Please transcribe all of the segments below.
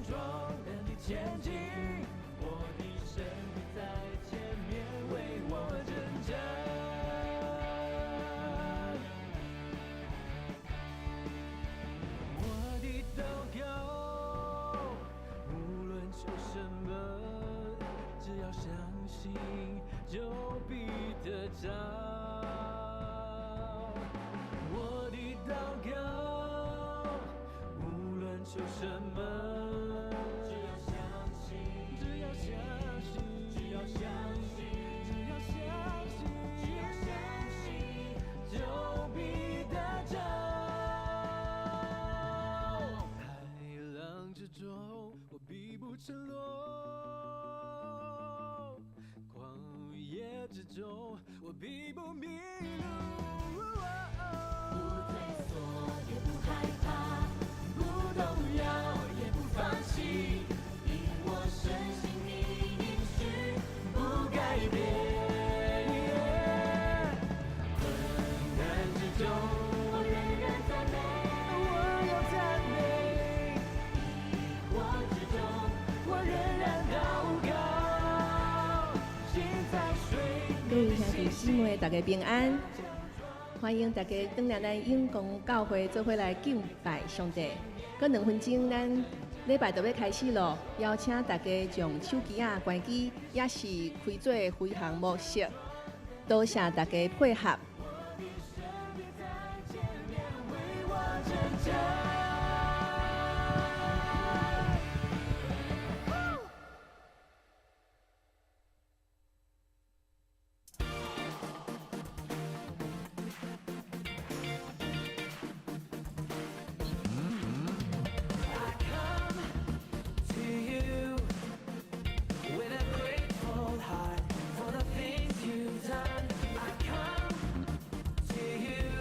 壯膽地前進，我的神必在前面為我征戰。我的禱告，無論求什麼，只要相信，就必得著。我的禱告，無論求什麼，只要相信，只要相信，只要相信，只要相信，只要相信，就必得著。海浪之中，我必不沉落；曠野之中，我必不迷路。不退縮，也不害怕，不動搖，也不放棄，因我深信你應許不改變。困難之中，我仍然讚美，我要讚美。疑惑之中，我仍然禱告。心在水各位兄弟姊妹，大家平安，歡迎大家轉來咱永光教會做伙來敬拜上帝。閣2分鐘，咱禮拜就欲開始囉，邀請大家將手機仔關機，抑是開做飛行模式。多謝大家配合。我的神必在前面為我征戰。I come to you with a grateful heart for the things you've done. I come to you,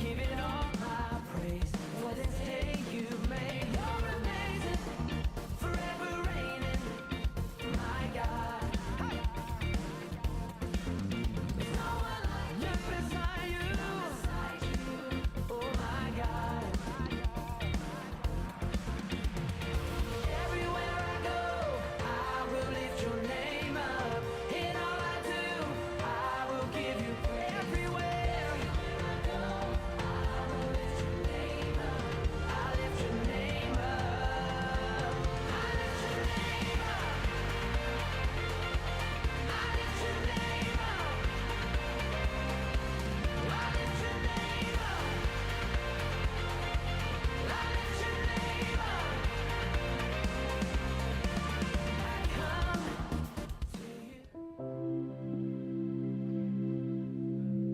giving all my praise for this day you've made. You're amazing, forever reigning, my God. There's no one like you beside you, oh my God. Everywhere I go, I will lift your name up. In all I do, I will give you praise. Everywhere I go, I will lift your name up. I lift your name up. I lift your name up. I lift your name up. I lift your name up. I lift your name up. I come to you.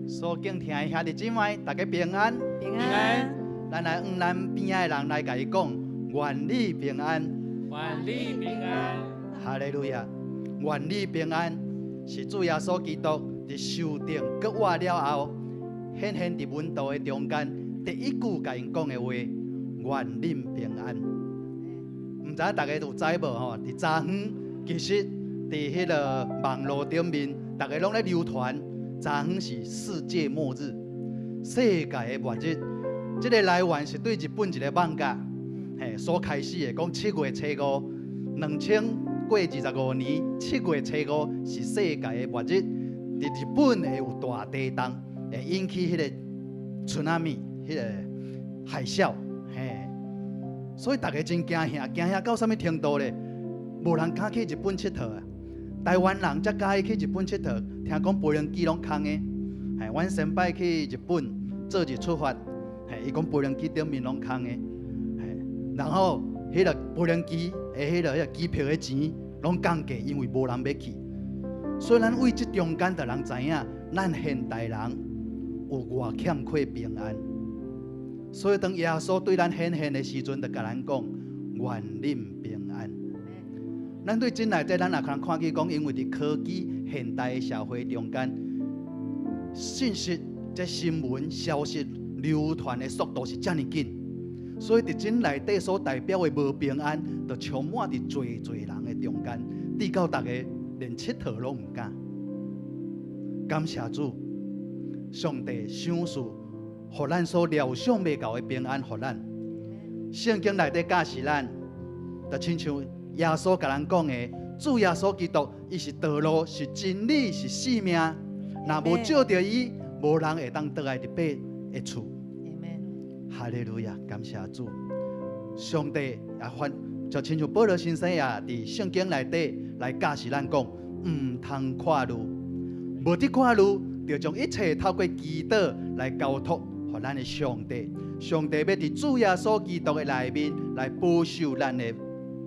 所敬聽的兄弟姊妹，大家平安。平安，咱來向咱邊仔的人來共伊講，願你平安。願你平安。哈利路亞，願你平安，是主耶穌基督佇受釘復活了後，顯現佇門徒的中間，第一句共𪜶講的話，願恁平安。毋知影大家有知無吼？佇昨昏，其實佇彼个網路頂面，逐家攏咧流傳，昨昏是世界末日，世界的末日。這个來源是對日本一个網架，嘿，所開始的，講7月初5，2025年7月初5是世界的末日。佇日本會有大地動，會引起彼个津波，彼个海嘯，嘿。所以逐家真驚嚇，驚嚇到啥物程度咧？無人敢去日本𨑨迌啊！台灣人才佮意去日本𨑨迌，聽講飛行機攏空的。嘿，阮先擺去日本做日出發，嘿，伊講飛行機頂面攏空的，嘿，然後彼个飛行機的彼个機票的錢攏降價，因為無人欲去。所以咱為這中間就人知影，咱現代人有偌欠缺平安。所以當耶穌對咱顯現的時陣，就共咱講：願恁平安。咱對真內底，咱也可能看見講，因為佇科技現代的社會中間，信息、這新聞消息流傳的速度是遮爾緊，所以佇真內底所代表的無平安，就充滿佇濟濟人的中間，直到逐家連𨑨迌攏毋敢。感謝主，上帝賞賜，予咱所料想袂到的平安，予咱。聖經內底教示咱，就親像耶穌共咱講的，主耶穌基督，伊是道路，是真理，是生命。若無藉著伊，無人會當倒來佇爸的厝。哈利路亞，感謝主。上帝也發，就親像保羅先生也佇聖經內底來教示咱講，毋通看慮，無得看慮，就將一切透過祈禱來交託予咱的上帝。上帝欲佇主耶穌基督的內面來保守咱的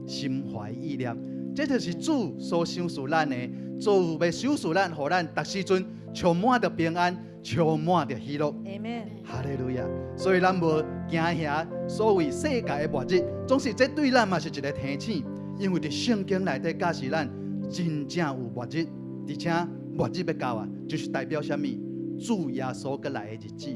心懷意念，這就是主所賞賜咱的，主欲賞賜咱，予咱逐時陣充滿著平安，充滿著喜樂。哈利路亞！所以咱無驚嚇所謂世界的末日，總是這對咱嘛是一個提醒，因為佇聖經內底教示咱，真正有末日，而且末日欲到啊，就是代表啥物？主耶穌閣來的日子。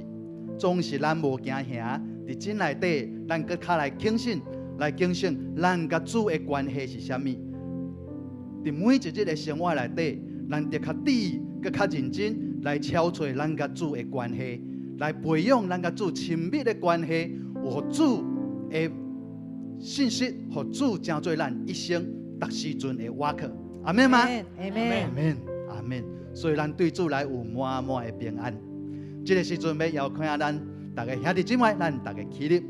總是咱無驚嚇，佇這內底，咱閣較來警醒，來警醒，咱佮主的關係是啥物？佇每一日的生活內底，咱得較注意，閣較認真來敲揣咱佮主的關係，來培養咱佮主親密的關係，予主的信息，予主成做咱一生逐時陣的倚靠。阿們嗎？阿們。阿們，阿們。所以咱對主來有滿滿的平安。這個時陣欲邀請咱逐个兄弟姊妹，咱逐个起立，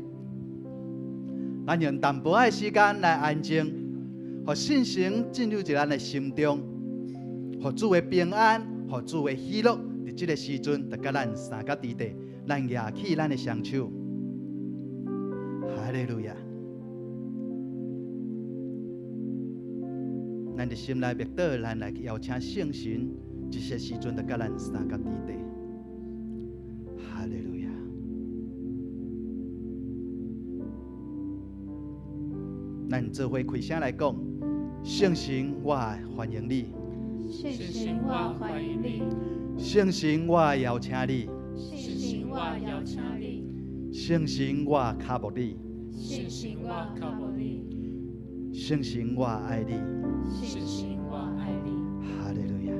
咱用淡薄仔的時間來安靜，予聖神進入咱的心中，予主的平安，予主的喜樂，佇這個時陣，就佮咱相佮佇地，咱舉起咱的雙手，哈利路亞！咱佇心內默禱，咱來邀請聖神，這些時陣就佮咱相佮佇地。哈利路亞！咱做伙開聲來講，聖神，我歡迎你。聖神，我歡迎你。聖神，我邀請你。聖神，我邀請你。聖神，我靠慕你。聖神，我靠慕你。聖神，我愛你。聖神，我愛你。哈利路亞！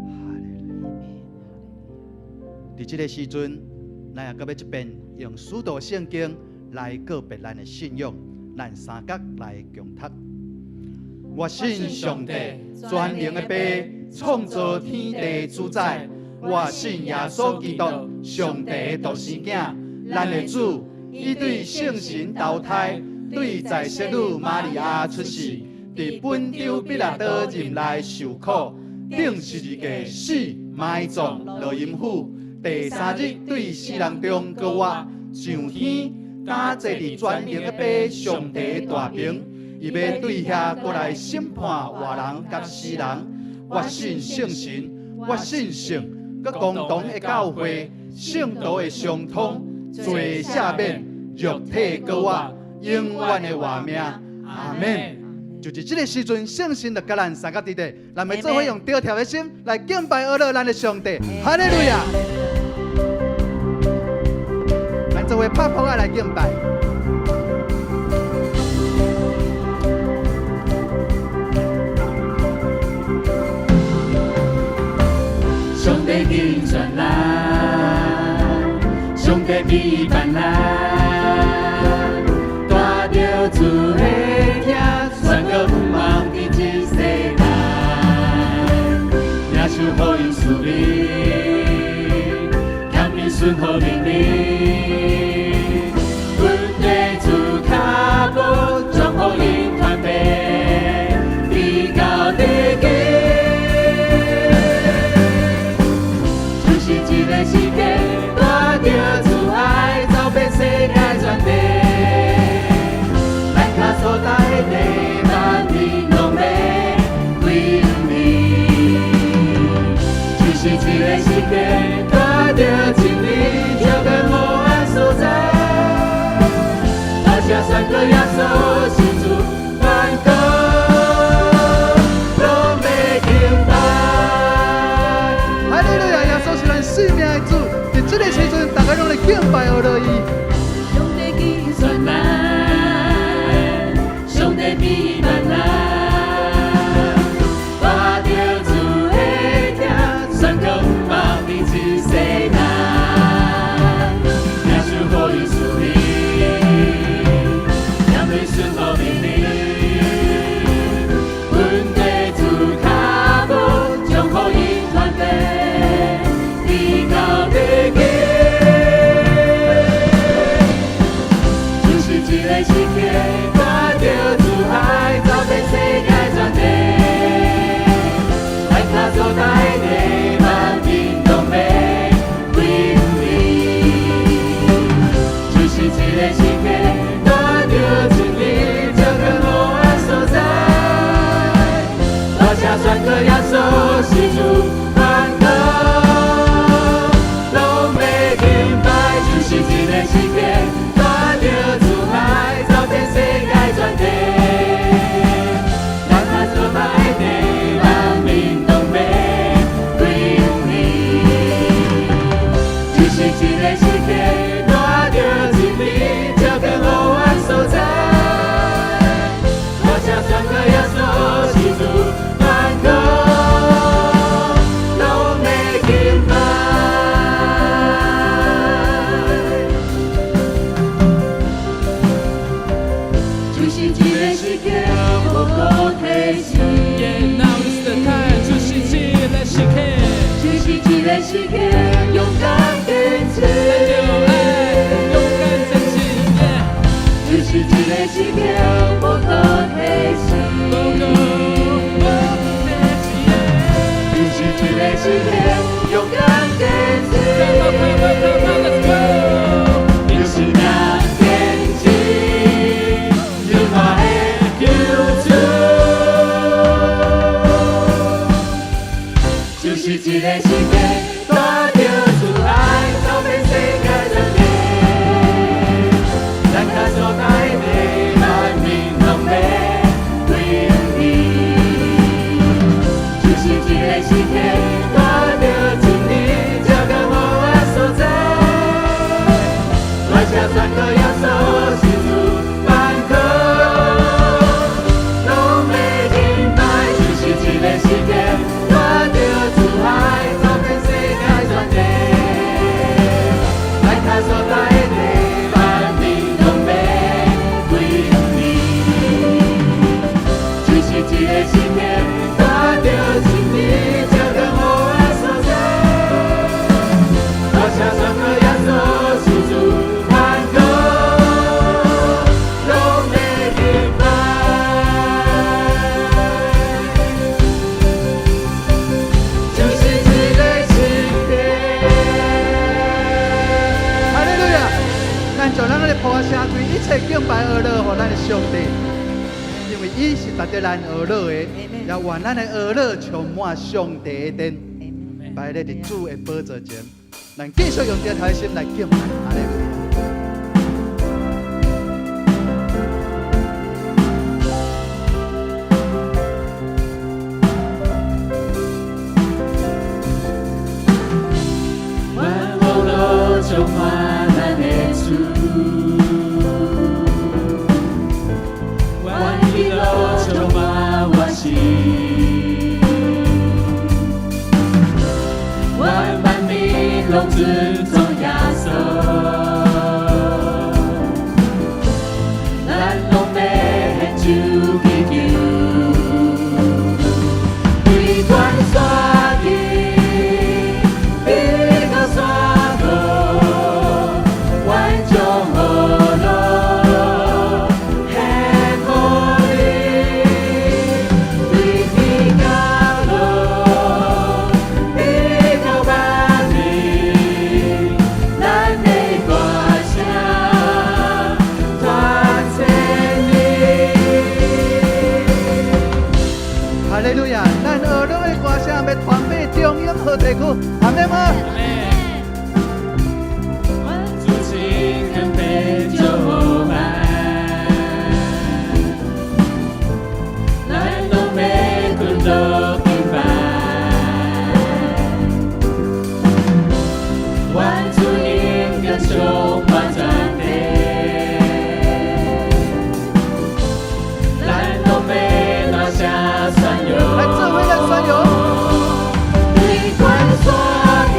哈利路亞！佇這個時陣，咱也閣欲這遍用使徒聖經來告別咱的信仰，咱三角來共讀。我信上帝，全能的父，創造天地主宰。我信耶穌基督，上帝的獨生囝，咱的主，伊對聖神投胎，對在聖女瑪利亞出世，佇本丟彼拉多任內受苦，釘十字架死，埋葬，落陰府。第三日對死人中閣活，上天，敢坐佇全能的父上帝大爿，伊欲對遐閣來審判活人佮死人。我信聖神，我信聖，閣共同的教會，聖徒的相通，罪赦免，肉體閣活，永遠的活命。阿們。就佇這個時陣，聖神就佮咱相佮佇地，咱欲做伙用著跳的心來敬拜阿樂咱的上帝。哈利路亞！咱做伙拍拍仔來敬拜。上帝揀選咱，上帝庇護咱，帶著主的疼，宣告盼望佇這世人，領受福音使命，謙卑順服命令，阮的主跤步將福音傳遍，直到地極。就是這个時刻，帶著主愛，走遍世界全地，咱跤所踏的地，萬民攏欲歸向你。就是這个時刻，帶著真理，照亮黑暗所在，大聲宣告耶穌是主，萬國攏欲敬拜。哈利路亞！耶穌是咱生命的主，佇這個時陣，大家攏來敬拜阿樂伊。上帝揀選咱，上帝庇護咱，帶著主的疼，宣告盼望佇這世人，領受福音使命，謙卑順服命就是這个時刻，無可提示。 Yeah, now is the time，就是這个時刻，就是這个時刻，勇敢堅持。咱就愛勇敢前進。Yeah，就是這个時刻，無可提示。無可無可提示。就是這个時刻，勇敢堅持。 Come on, come on, come on, let's go。就是命堅持，猶大的救主。就是這个時刻，帶著主愛，走遍世界全地。咱跤所在地，萬民攏欲歸向你。就是這个時刻，帶著真理，照到黑暗所在。大聲宣告耶穌是主，萬國攏欲敬拜。就是這个時刻，帶著主愛，走遍世界全地。咱跤所在地，萬民攏欲歸向你。就是這个時刻，帶著真理，照亮黑暗所在。大聲宣告耶穌是主，萬國攏欲敬拜。就是這个時刻。哈利路亞！咱將咱的噗仔聲對一切敬拜呵樂予咱的上帝，因為伊是值得咱呵樂的，也願咱的呵樂充滿上帝的殿，擺咧佇主的寶座前，咱繼續用這條心來敬拜。哈利路亞！願福樂充滿咱的厝，願喜樂充滿我心，願萬民攏尊崇耶穌，咱攏欲獻酒祈求，對懸山頂，比到山高，願將呵樂獻予你，對天角落，比到萬里，咱的歌聲傳千里。哈利路亞！咱呵樂的歌聲欲傳遍中永和地區，阿們嗎？主情肯被救挽，咱攏欲困落敬拜，願主恩典充滿全地，咱攏欲大聲宣揚。來，做伙來宣揚。對懸山頂，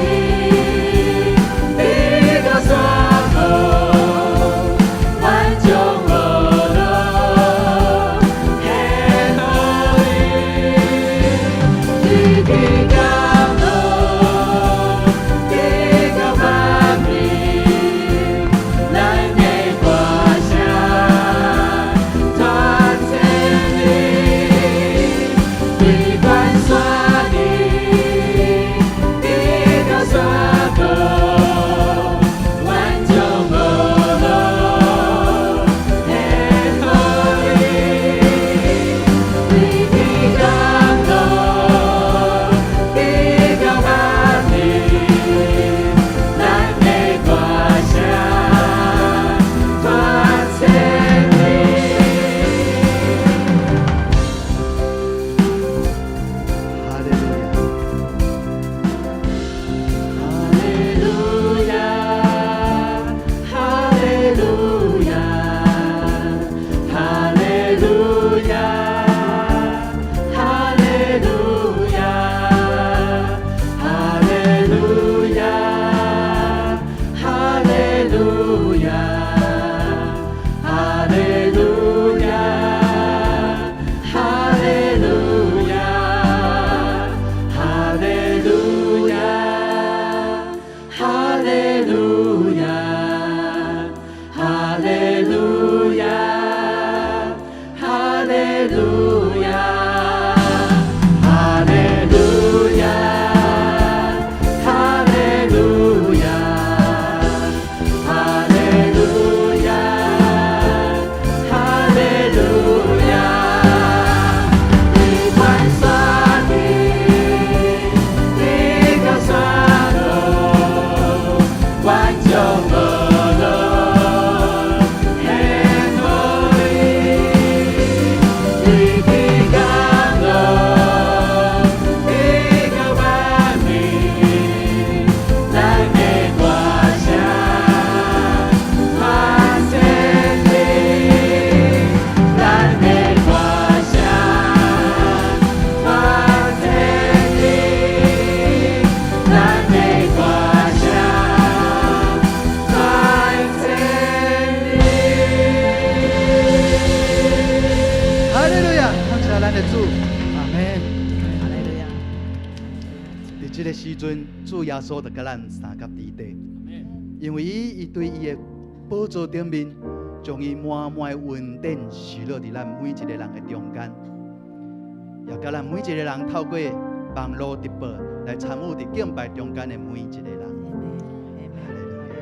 一直降落，地到万里，咱的歌声传千里，咱的歌声传千里，咱的歌声传千里。哈利路亚，感謝咱的主，阿門。哈利路亞。佇這個時陣，主耶穌就佮咱相佮佇地，因為伊對伊的寶座頂面，將伊滿滿的恩典施落佇咱每一個人的中間，也佮咱每一個人透過網路直播來參與佇敬拜中間的每一個人。阿門。哈利路亞。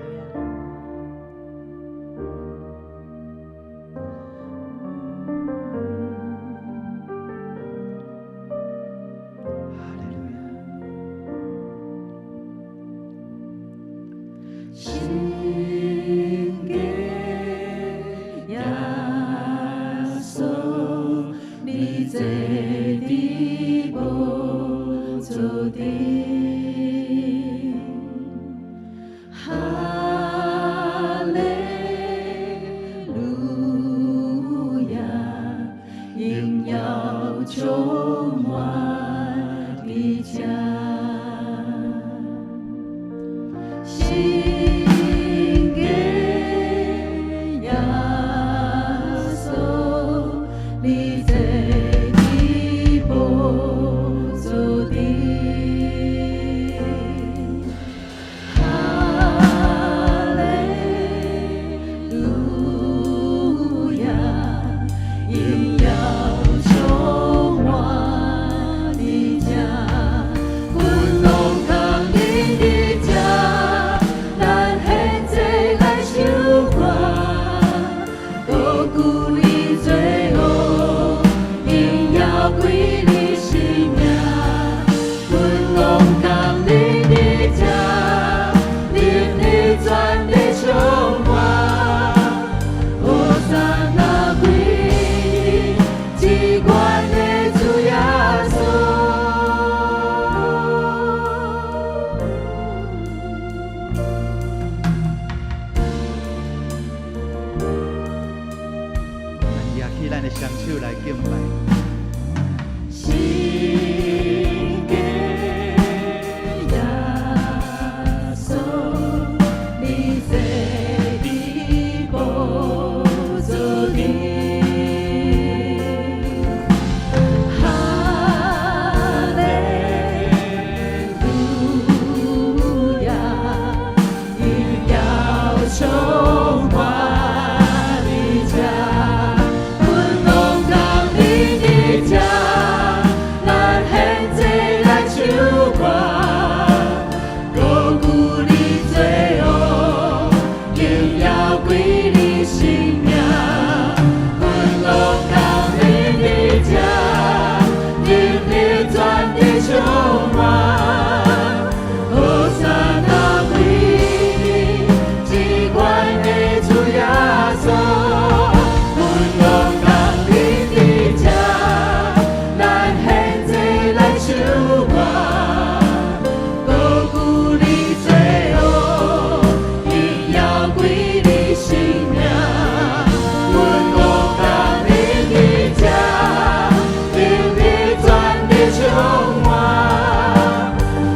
哈利路亞。聖潔耶穌，你坐佇寶座頂，哈利路亞，榮耀充滿佇這。聖潔耶穌，你坐佇寶座頂，哈利路亞，榮耀充滿佇這，阮攏共你佇這，咱獻祭來唱歌，高舉你做王，榮耀歸你聖名。阮攏共你佇這，能力全地充滿，和散那歸你，至懸的主耶穌。咱舉起咱的雙手來敬拜。聖潔耶穌，你坐佇寶座頂，哈利路亞，榮耀充滿佇這，阮攏共你佇這，咱獻祭來唱歌，高舉你做王，榮耀歸你聖名。阮攏共你佇這，能力全地充滿，和散那歸你，至懸的主耶穌。阮攏共你佇這，咱獻祭來唱歌，高舉你做王，榮耀歸你聖名。阮攏共你佇這，能力全地充滿，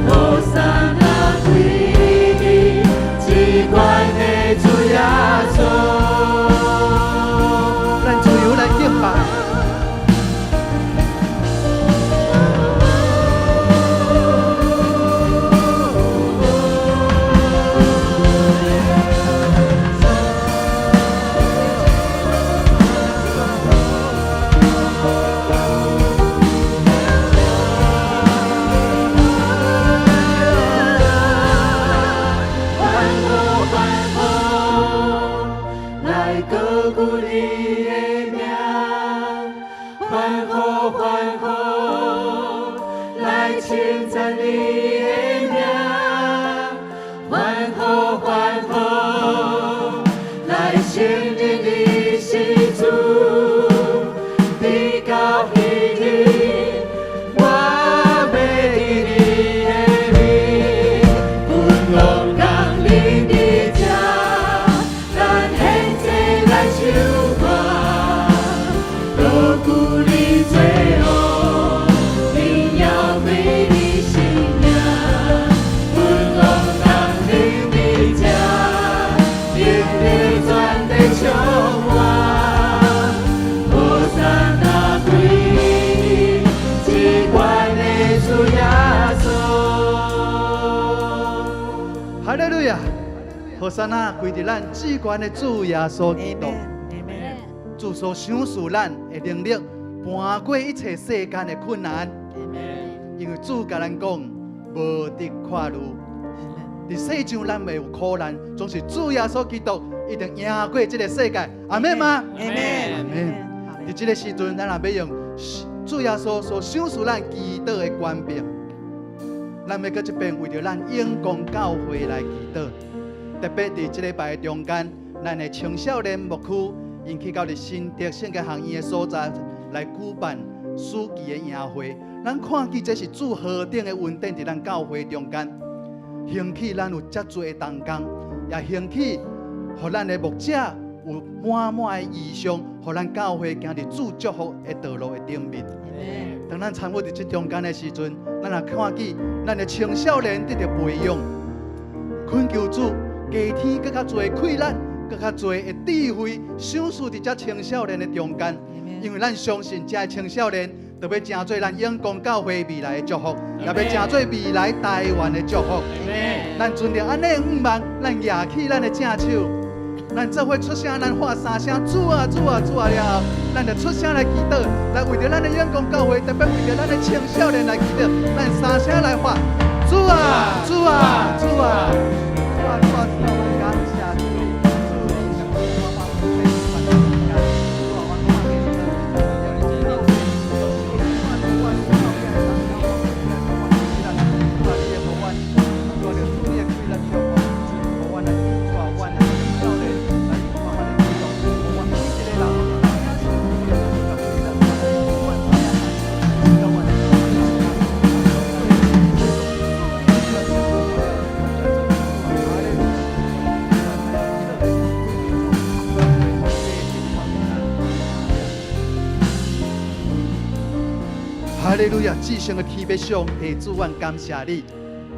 和散那歸你，至懸的主耶穌。咱自由來敬拜。歡呼歡呼，來高舉你的名，歡呼歡呼，來稱讚你的名，歡呼歡呼，來承認你是主，至高亞！和散那歸佇咱至懸的主耶穌基督，主所賞賜咱的能力，搬過一切世間的困難。因為主共咱講，無得看慮。佇世上咱會有苦難，總是主耶穌基督一定贏過這個世界。阿們嗎？阿們。阿們。佇這個時陣，咱也欲用主耶穌所賞賜咱祈禱的權柄，咱欲閣這遍為著咱永光教會來祈禱。特別佇這禮拜中間，咱的青少年牧區，𪜶去到佇新竹聖經學院的所在來舉辦暑期的營會。咱看見這是主何等的恩典佇咱教會中間，興起咱有遮濟的同工，也興起予咱的牧者有滿滿的異象，予咱教會行佇主祝福的道路的頂面。當咱參與佇這中間的時陣，咱也看見咱的青少年得著培養，懇求主加添閣較濟的氣力，閣較濟的智慧，賞賜佇這青少年的中間。因為咱相信這青少年，就欲成做咱永光教會未來的祝福，也欲成做未來台灣的祝福。咱存著按呢向望，咱舉起咱的正手，咱做伙出聲，咱喊三聲主啊主啊主啊了後，咱就出聲來祈禱，來為著咱的永光教會，特別為著咱的青少年來祈禱，咱三聲來喊主啊主啊主啊主啊主啊主啊，阮感謝主你，主你是我滿滿的主啊，阮看見哈利路亞！至聖的天父上帝主，阮感謝你，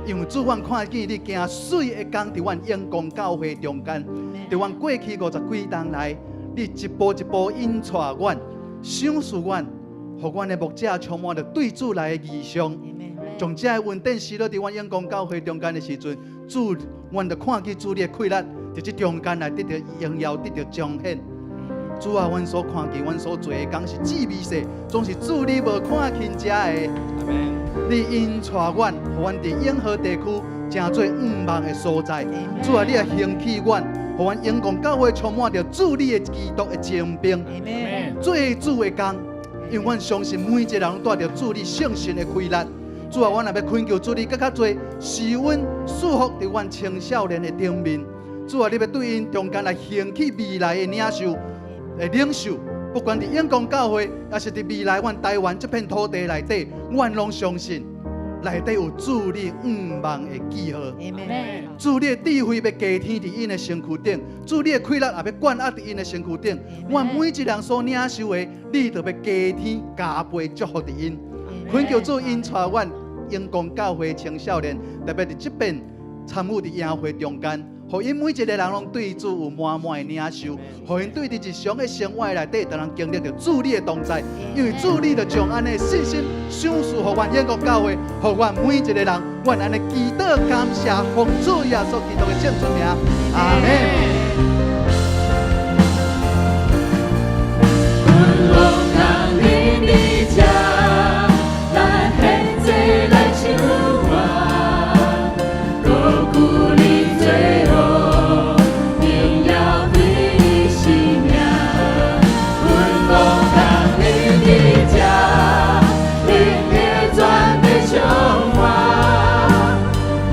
因為主，阮看見你行水的工佇阮永光教會中間，佇阮過去五十幾冬來，你一步一步引帶阮，賞賜阮，予阮的牧者充滿著對主來的異象，將這个恩典施落佇阮永光教會中間的時陣，主，阮就看見主你的氣力，佇這中間來得著榮耀，得著彰顯。主啊，阮所看見、阮所做的工是至微細，總是主你無看輕這的。你引帶阮，予阮佇永和地區成做向望的所在。主啊，你也興起阮，予阮永光教會充滿著主你的基督的精兵，做主的工。因為阮相信每一個人攏帶著主你聖神的氣力。主啊，阮若欲懇求主你閣較濟施恩賜福佇阮青少年的頂面。主啊，你欲對𪜶中間來興起未來的領袖。的領袖，不管佇永光教會，抑是佇未來阮台灣這片土地內底，阮攏相信內底有主你向望的記號。主你的智慧欲加添佇𪜶的身軀頂，主你的氣力也欲灌壓佇𪜶的身軀頂。阮每一人所領受的，你都欲加添加倍祝福佇𪜶。懇求主引帶阮永光教會青少年，特別佇這遍參與佇營會中間。予𪜶每一個人攏對主有滿滿的領受，予𪜶對佇日常的生活內底，就能經歷著主你的同在，因為主你就將按呢信心賞賜予阮永光教會，予阮每一個人，阮按呢祈禱感謝奉主耶穌基督的聖尊名，阿們。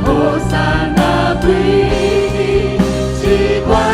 和散那对你，只管。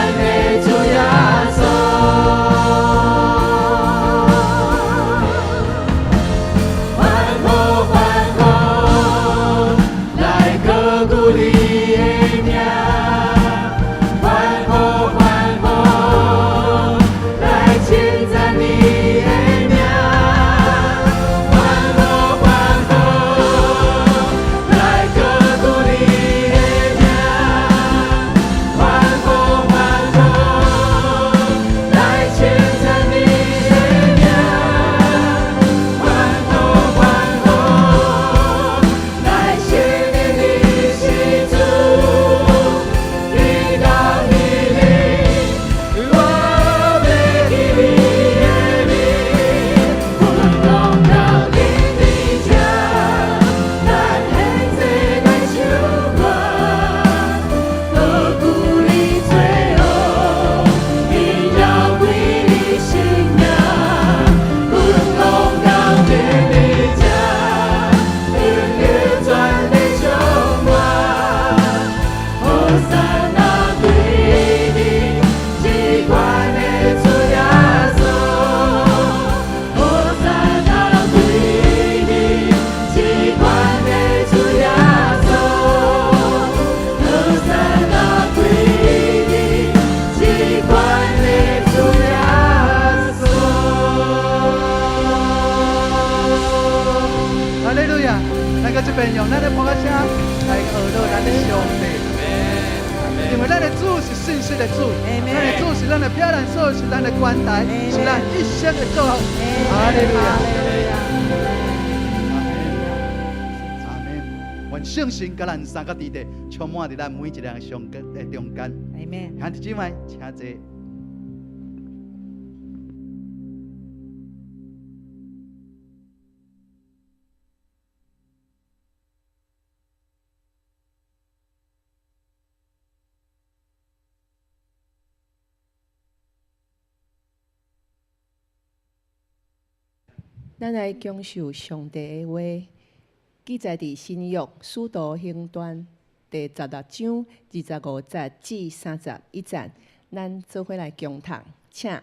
咱的拍仔聲來學到咱的上帝。因為咱的主是信實的主，咱的主是咱的避難所，是咱的關台，是咱一生的祝福。哈利路亞！阿門。願聖神佮咱三個弟弟充滿佇咱每一個人上的中間。阿門。兄弟姊妹，請坐。咱來享受上帝的話，記載佇新約使徒行傳第十六章二十五節至三十一節，咱做伙來共讀，請。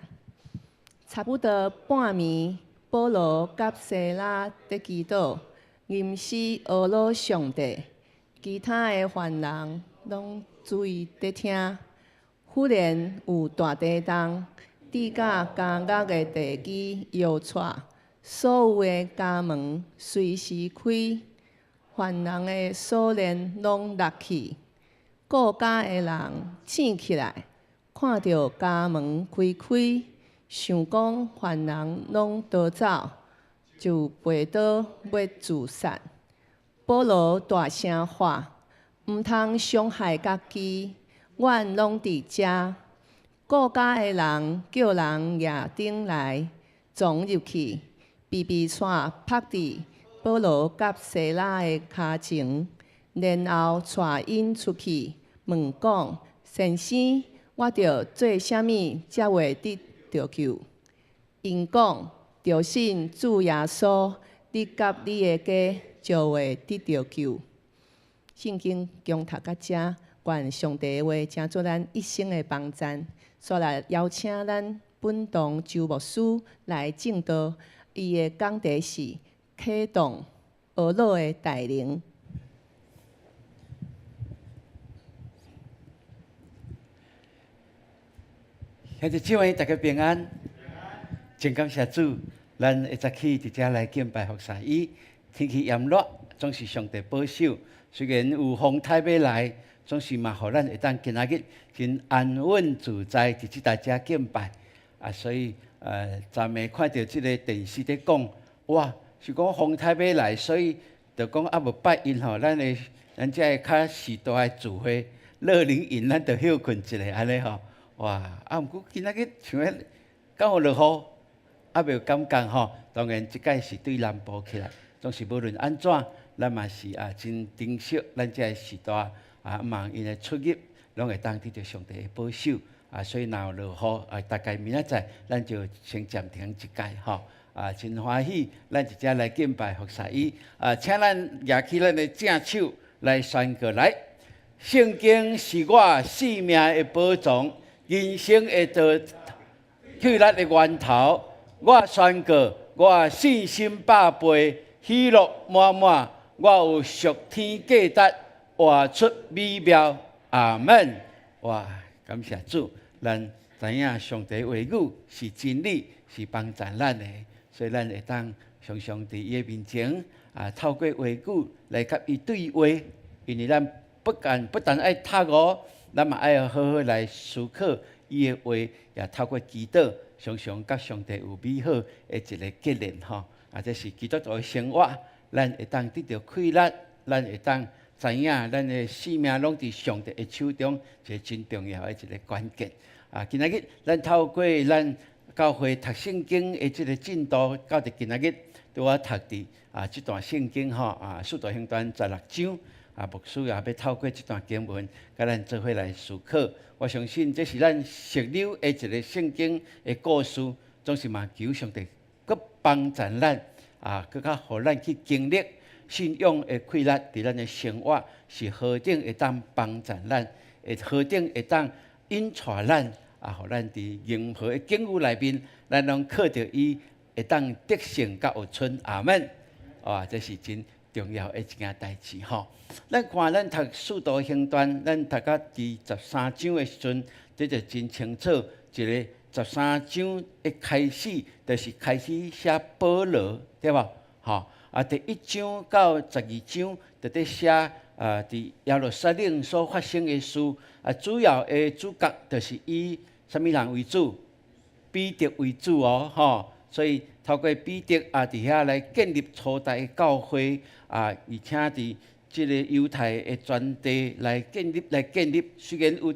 差不多半暝，保羅佮西拉佇祈禱，吟詩呵咾上帝，其他的犯人攏注意佇聽。忽然有大地動，至甲監獄的地基搖掣。所有的監門隨時開，犯人的鎖鏈攏落去。顧監的人醒起來，看著監門開開，想講犯人攏逃走，就拔刀欲自殺。保羅大聲喊：毋通傷害家己，阮攏佇遮。顧監的人叫人攑燈來，傱入去。被被掣拍佇保羅佮西拉的跤前，然後帶𪜶出去，問講：先生，我著做啥物才會得著救？𪜶講：著信主耶穌，你佮你的家就會得著救。聖經恭讀到遮，願上帝的話成做咱一生的幫贊。煞來邀請咱本堂周牧師來證道。伊的講題是啟動呵咾的大能。兄弟姊妹，大家平安。真感謝主，咱一早起佇遮來敬拜服侍伊。天氣炎熱，總是上帝保守。雖然有風颱欲來，總是嘛，予咱會當今仔日真安穩自在佇這台遮敬拜。啊，所以。昨暝看著這個電視佇講，哇，是講風颱欲來，所以就講猶無拜一吼，咱的咱遮个較序大的聚會，樂齡營，咱就歇睏一下按呢吼，哇，啊，毋過今仔日像彼敢有落雨，猶未有感覺吼。當然，這擺是對南部起來，總是無論按怎，咱嘛是啊真珍惜咱遮个序大啊，望𪜶的出入，攏會當得著上帝的保守。啊，所以若有落雨，啊，大概明仔載咱就先暫停一擺吼。啊，真歡喜，咱佇遮來敬拜服侍伊。啊，請咱舉起咱的正手來宣告來。聖經是我性命的寶藏，人生的道去力的源頭。我宣告，我信心百倍，喜樂滿滿。我有屬天價值，活出美妙。阿門。哇！感謝主，咱知影上帝話語是真理，是幫助咱的，所以咱會當常常佇伊的面前啊，透過話語來佮伊對話。因為咱不但不但愛讀哦，咱嘛愛好好來思考伊的話，也透過祈禱，常常佮上帝有美好的一个結連吼。啊，這是基督徒的生活，咱會當得著快樂，咱會當。知影咱的性命攏佇上帝的手中，一个真重要的一个關鍵。啊，今仔日咱透過咱教會讀聖經的這个進度，到佇今仔日拄仔讀佇啊這段聖經吼啊，使徒行傳十六章啊，牧師也欲透過這段經文，佮咱做伙來思考。我相信這是咱熟尞的一个聖經的故事，總是嘛求上帝閣幫助咱啊，閣較予咱去經歷。信仰的氣力，佇咱的生活是何等會當幫助咱，會何等會當引帶咱，啊，予咱佇任何的境遇內面，咱攏靠著伊會當得勝佮有春。阿門。哇，這是真重要的一件代誌吼。咱看咱讀《使徒行傳》，咱讀到第十三章的時陣，這就真清楚，一个十三章一開始，就是開始寫保羅，對無？吼。啊，第一章到12章，就佇寫啊，佇耶路撒冷所發生的事。啊，主要的主角就是以啥物人為主？彼得為主哦，吼。所以透過彼得啊，佇遐來建立初代的教會啊，而且佇這个猶太的全地來建立，來建立。雖然有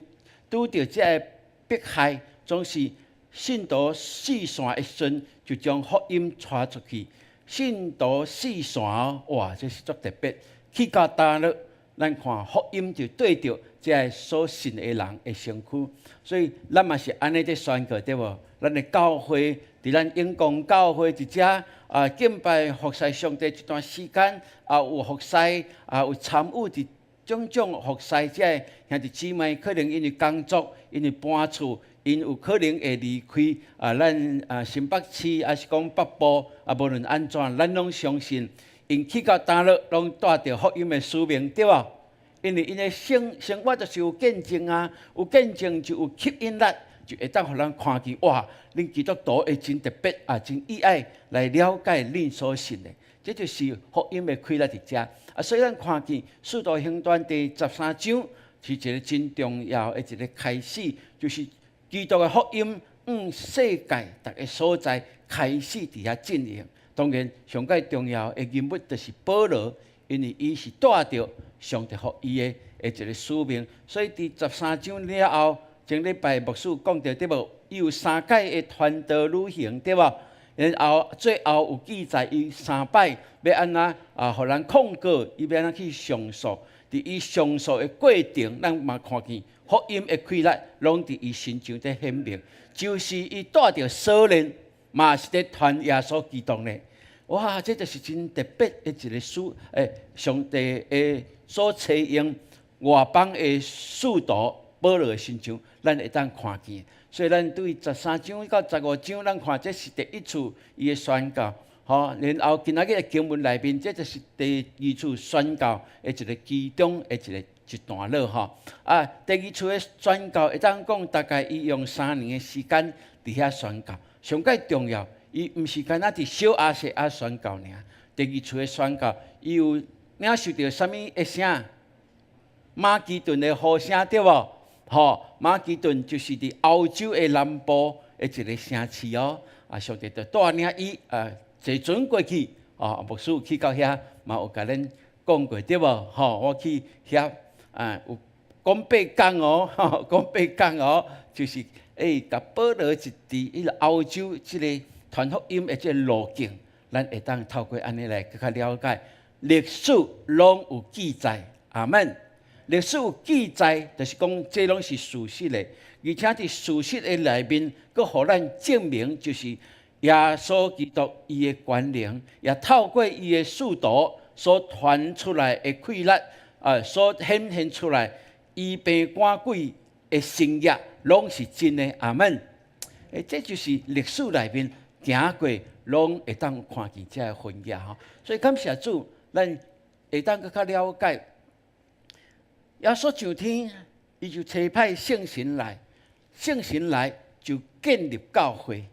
拄著這个迫害，總是信徒四散的時陣，就將福音傳出去。信徒四散哦，哇，這是足特別。去到佗落，咱看福音就對著這个所信的人的身軀，所以咱嘛是按呢佇宣告對無？咱的教會，佇咱永光教會佇遮啊敬拜服侍上帝一段時間，啊有服侍，啊有參與佇種種服侍這个兄弟姊妹，可能因為工作，因為搬厝，𪜶有可能會離開啊，咱啊新北市，抑是講北部，啊無論按怎，咱攏相信，𪜶去到佗落，攏帶著福音的使命，對無？因為𪜶的生活就是有見證啊，有見證就有吸引力，就會當予人看見哇！恁基督徒會真特別啊，真意愛來了解恁所信的，這就是福音的氣力佇遮。啊，所以咱看見《使徒行傳》第13章是一个真重要的一个開始，就是基督的福音向世界逐个所在開始佇遐進行。當然，上蓋重要的人物就是保羅，因為伊是帶著上帝予伊的一个使命，所以佇十三章了後，前禮拜牧師講著對無？伊有三擺的傳道旅行對無？然後最後有記載，伊三擺欲按怎啊，予人控告，伊欲按怎去上訴？佇伊上訴的過程，咱嘛看見福音的氣力，攏佇伊身上佇顯明。就是伊帶著鎖鏈，嘛是佇傳耶穌基督呢。哇！這就是真特別的一个使，上帝的所採用外邦的使徒保羅的身上，咱會當看見。所以咱對十三章到十五章，咱看這是第一次伊的宣告，吼。然後今仔日的經文內面，這就是第二次宣告的一个其中的一段落，吼。啊，第二次的宣告會當講，大概伊用3年的時間佇遐宣告。上蓋重要，伊毋是干焦佇小亞細亞宣告爾。第二次的宣告，伊有領受著啥物的聲？馬其頓的呼聲對無？吼，馬其頓就是佇歐洲的南部的一个城市哦。啊，上帝就帶領伊啊坐船過去。哦，牧師有去到遐，嘛有共恁講過對無？吼，我去遐啊，有講八工哦，講八工哦，就是共保羅一佇彼个歐洲這个傳福音的這个路徑，咱會當透過按呢來閣較了解歷史，攏有記載。阿門。歷史有記載，就是講這攏是事實的，而且佇事實的內面，閣予咱證明，就是耶穌基督伊的權能，也透過伊的使徒所傳出來的氣力，啊，所顯現出來醫病趕鬼的神蹟，攏是真的。阿門。這就是歷史內面行過，攏會當看見這个痕跡吼。所以感謝主，咱會當閣較了解。耶穌上天，伊就差派聖神來，聖神來就建立教會。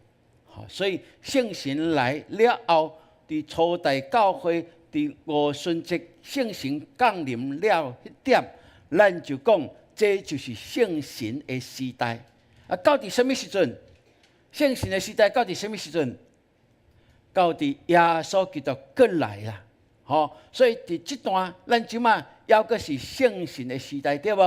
吼，所以聖神來了後，佇初代教會，佇五旬節聖神降臨了彼點，咱就講這就是聖神的時代。啊，到佇啥物時陣？聖神的時代到佇啥物時陣？到佇耶穌基督閣來啦。吼，所以佇這段，咱這馬猶閣是聖神的時代，對無？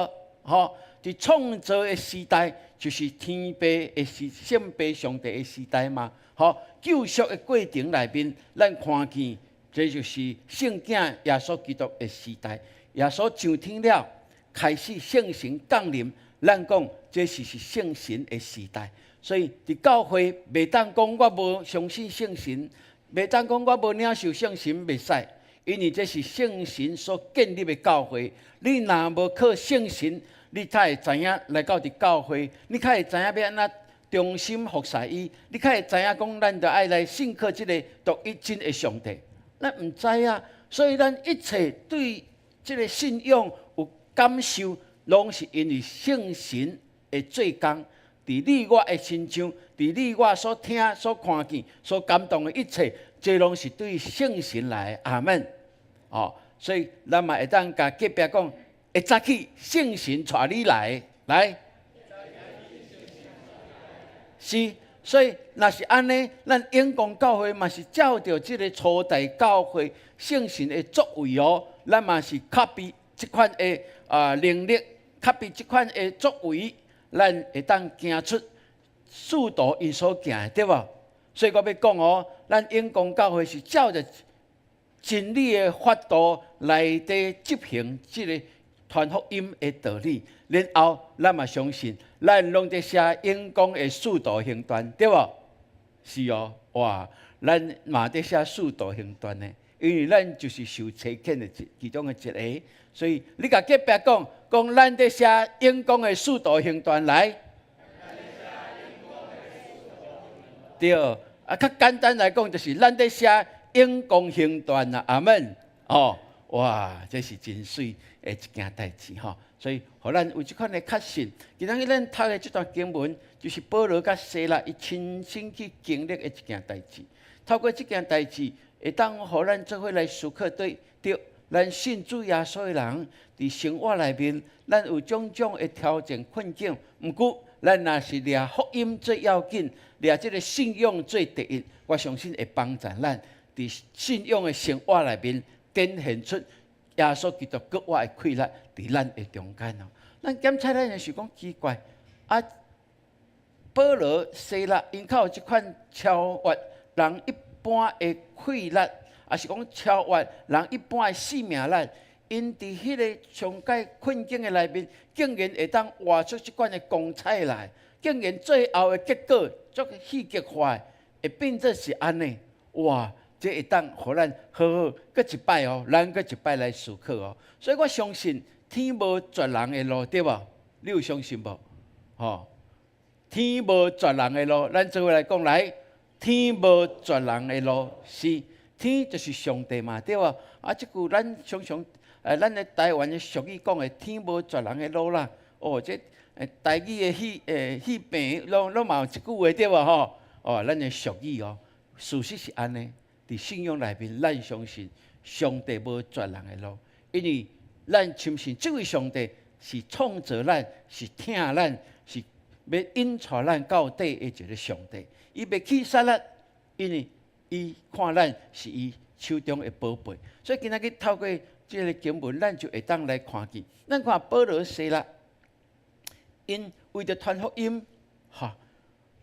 吼，佇創造的時代，就是天父的時，聖父上帝的時代嘛。吼，救贖的過程內面，咱看見這就是聖子耶穌基督的時代。耶穌上天了，開始聖神降臨，咱講這是聖神的時代。所以佇教會袂當講我無相信聖神，袂當講我無領受聖神，袂使。因為這是聖神所建立的教會，你若無靠聖神，你才會知影來到佇教會，你較會知影欲按怎忠心服侍伊，你較會知影講咱著愛來信靠這个獨一真的上帝。咱毋知影，所以咱一切對這个信仰有感受，攏是因為聖神的做工，佇你我的身上，佇你我所聽、所看見、所感動的一切，這攏是對聖神來的。阿門。哦，所以咱嘛會當共隔壁講，會早起聖神帶你來，來。是，所以若是按呢，咱永光教會嘛是照著這个初代教會聖神的作為哦，咱嘛是 copy 這款的能力，copy 這款的作為，咱會當行出使徒𪜶所行的，對無？所以我欲講哦，咱永光教會是照著真理的法度來佇執行這个傳福音的道理，然後咱嘛相信，咱攏佇寫永光的使徒行傳，對無？是哦，哇，咱嘛佇寫使徒行傳的，因為咱就是受差遣的其中的一个，所以你共隔壁講，講咱佇寫永光的使徒行傳來。對，啊，較簡單來講，就是咱佇寫永光行傳啦，阿門。哦，哇，這是真媠的一件代誌吼。所以，予咱有這款的確信。今仔日咱讀的這段經文，就是保羅佮西拉伊親身去經歷的一件代誌。透過這件代誌，會當予咱做伙來思考對，對，咱信主耶穌的人，佇生活內面，咱有種種的挑戰困境。毋過，咱若是掠福音最要緊，掠這个信仰做第一，我相信會幫助咱佇信仰的生活內面展現出耶穌基督閣活的氣力佇咱的中間哦。咱檢查咱的是講奇怪，啊，保羅、西拉𪜶較有這款超越人一般的氣力，抑是講超越人一般的生命力，𪜶佇彼个上蓋困境的內面，竟然會當活出這款的光彩來，竟然最後的結果足戲劇化的，會變做是按呢？哇！這會當予咱好好閣一擺哦，咱閣一擺來思考哦。所以我相信天無絕人的路，對無？你有相信無？吼，天無絕人的路，咱做伙來講來，天無絕人的路，是天就是上帝嘛，對無？啊，這句咱常常咱的台灣的俗語講的，天無絕人的路啦。哦，這台語的戲棚攏嘛有這句話對無吼？哦，咱的俗語哦，事實是按呢。佇信仰內面，咱相信上帝無絕人的路，因為咱深信這位上帝是創造咱，是疼咱，是欲引帶咱到底的一个上帝。伊袂棄殺咱，因為伊看咱是伊手中的寶貝。所以今仔日透過這个經文，咱就會當來看見。咱看保羅西拉，𪜶為著傳福音，哈，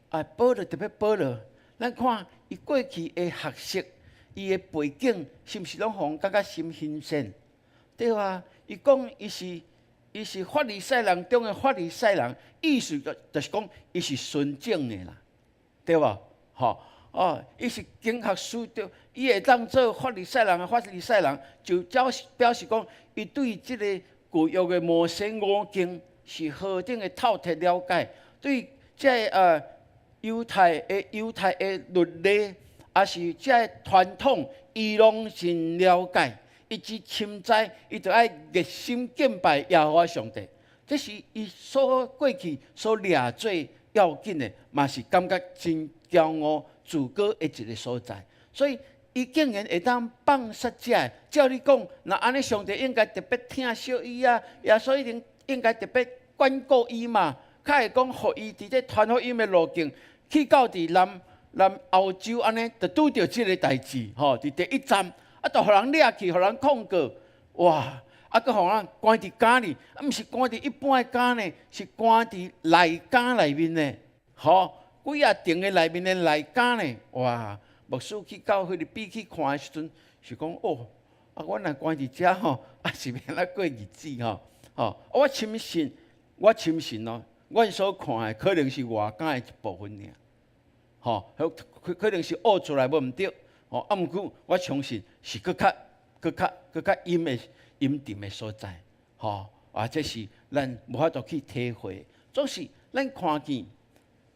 啊，保羅特別保羅，咱看伊過去的學識。伊的背景是毋是攏予人感覺真新鮮？對啊，伊講伊是法利賽人中的法利賽人，意思就是講伊是純正的啦，對無？吼哦，伊是經學書對，伊會當做法利賽人的法利賽人，就表示講伊對這个舊約的摩西五經是何等的透徹了解，對這个猶太的律例。抑是這个傳統，伊攏真了解。伊只深知，伊就愛熱心敬拜耶和華上帝。這是伊所過去所掠最要緊的，嘛是感覺真驕傲自高的一个所在。所以，伊竟然會當放殺這个，照理講，若按呢上帝應該特別疼惜伊啊，耶穌一定應該特別關顧伊嘛，較會講，予伊佇這傳福音的路徑去到佇南歐洲按呢，就拄著這个代誌，吼，佇第一站，啊，就予人掠去，予人控告，哇！啊，閣予人關佇監裡，啊，毋是關佇一般的監呢，是關佇內監內面呢，吼，幾仔層的內面的內監呢，哇！牧師去到菲律賓去看的時陣，是講哦，啊，我若關佇遮吼，啊是欲按怎過日子吼？吼，我深信哦，阮所看的可能是外監的一部分爾。吼，可能是挖出來無毋對，吼，啊，毋過我相信是閣較、閣較、閣較陰的陰沉的所在，吼，啊，這是咱無法度去體會。總是咱看見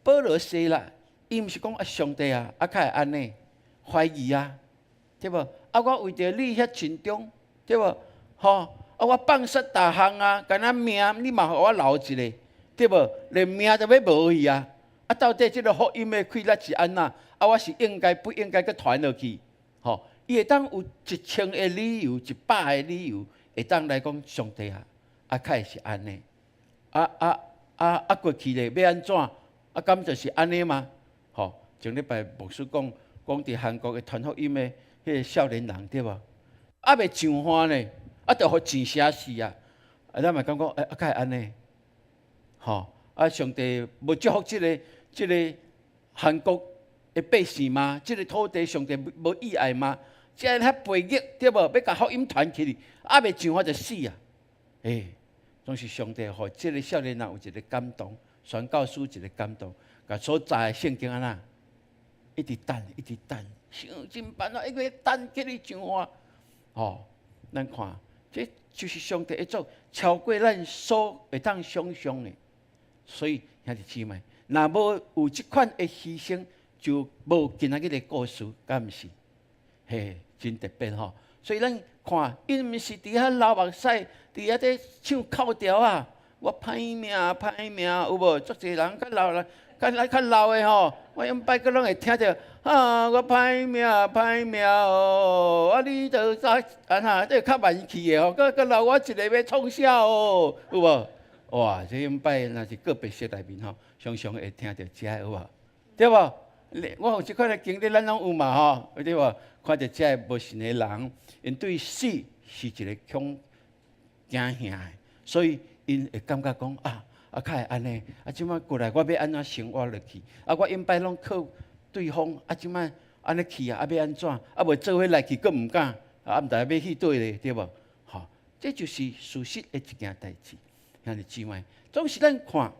保羅西拉，伊毋是講啊上帝啊，啊較會按呢懷疑啊，對無？啊，我為著你遐盡忠，對無？吼，啊，我放殺逐項啊，敢若命你嘛予我留一个，對無？連命都欲無去啊！啊，到底這个福音的氣力是按怎？啊，我是應該不應該閣傳落去？吼，伊會當有1000个理由，100个理由，會當來講上帝啊，啊，較會是按呢？啊啊啊啊！過去咧欲按怎？啊，敢就是按呢嗎？吼，前禮拜牧師講講佇韓國的傳福音的彼个少年人對無？猶未上岸呢，啊，就予錢寫死啊！啊，咱嘛感覺欸，啊，敢會按呢？吼！啊，上帝無祝福這个韓國的百姓嗎？這个土地上帝無意愛嗎？這遐背逆對無？欲共福音傳起去，猶未上岸就死啊！欸，總是上帝予這个少年人有一个感動，宣教師一个感動，共所在的聖經按怎？一直等，一直等，想盡辦法，一直等起來上岸。吼，咱看，這就是上帝會做超過咱所會當想像的。所以兄弟姊妹，若無有這款的犧牲，就無今仔日的故事，敢毋是？嘿，真特別吼。所以咱看，𪜶毋是佇遐流目屎，佇遐咧唱哭調啊！我歹命歹命，有無？足濟人較老啦，較來較老的吼，我永擺閣攏會聽著啊！我歹命歹命哦，啊你著較按怎？這較慢去的吼，閣閣留我一个欲創啥哦？有無？哇！這永擺若是個別室內面吼，常常會聽著這个有無？對無？我有這款的經歷，咱攏有嘛吼，對無？看著這个無信的人，𪜶對死是一个恐驚嚇的，所以𪜶會感覺講啊，啊，較會按呢，啊，這擺過來我欲按怎生活落去？啊，我永擺攏靠對方，啊，這擺按呢去啊，啊，欲按怎？啊，無做伙來去，閣毋敢，啊，毋知欲去佗咧，對無？吼，這就是事實的一件代誌。兄弟姊妹，總是咱看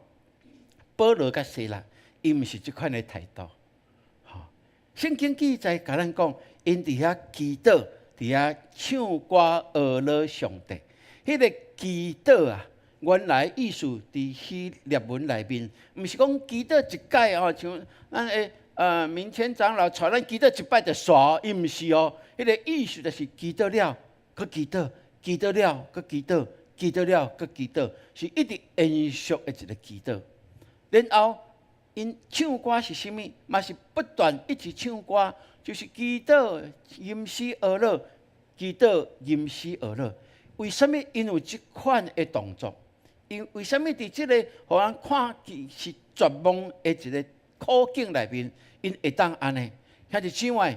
保羅佮西拉，𪜶毋是這款的態度。吼，聖經記載共咱講，𪜶佇遐祈禱，佇遐唱歌呵咾上帝。彼个祈禱啊，原來意思佇希臘文內面，毋是講祈禱一擺吼，像咱的明謙長老帶咱祈禱一擺就煞，伊毋是哦。彼个意思就是祈禱了，閣祈禱，祈禱了，閣祈禱，祈禱了，閣祈禱，是一直延續的一个祈禱。然後，𪜶唱歌是啥物？嘛是不斷一直唱歌，就是祈禱、吟詩呵咾，祈禱、吟詩呵咾。為啥物𪜶有這款的動作？𪜶為啥物佇這个予人看見是絕望的一个苦境內面，𪜶會當按呢？兄弟姊妹，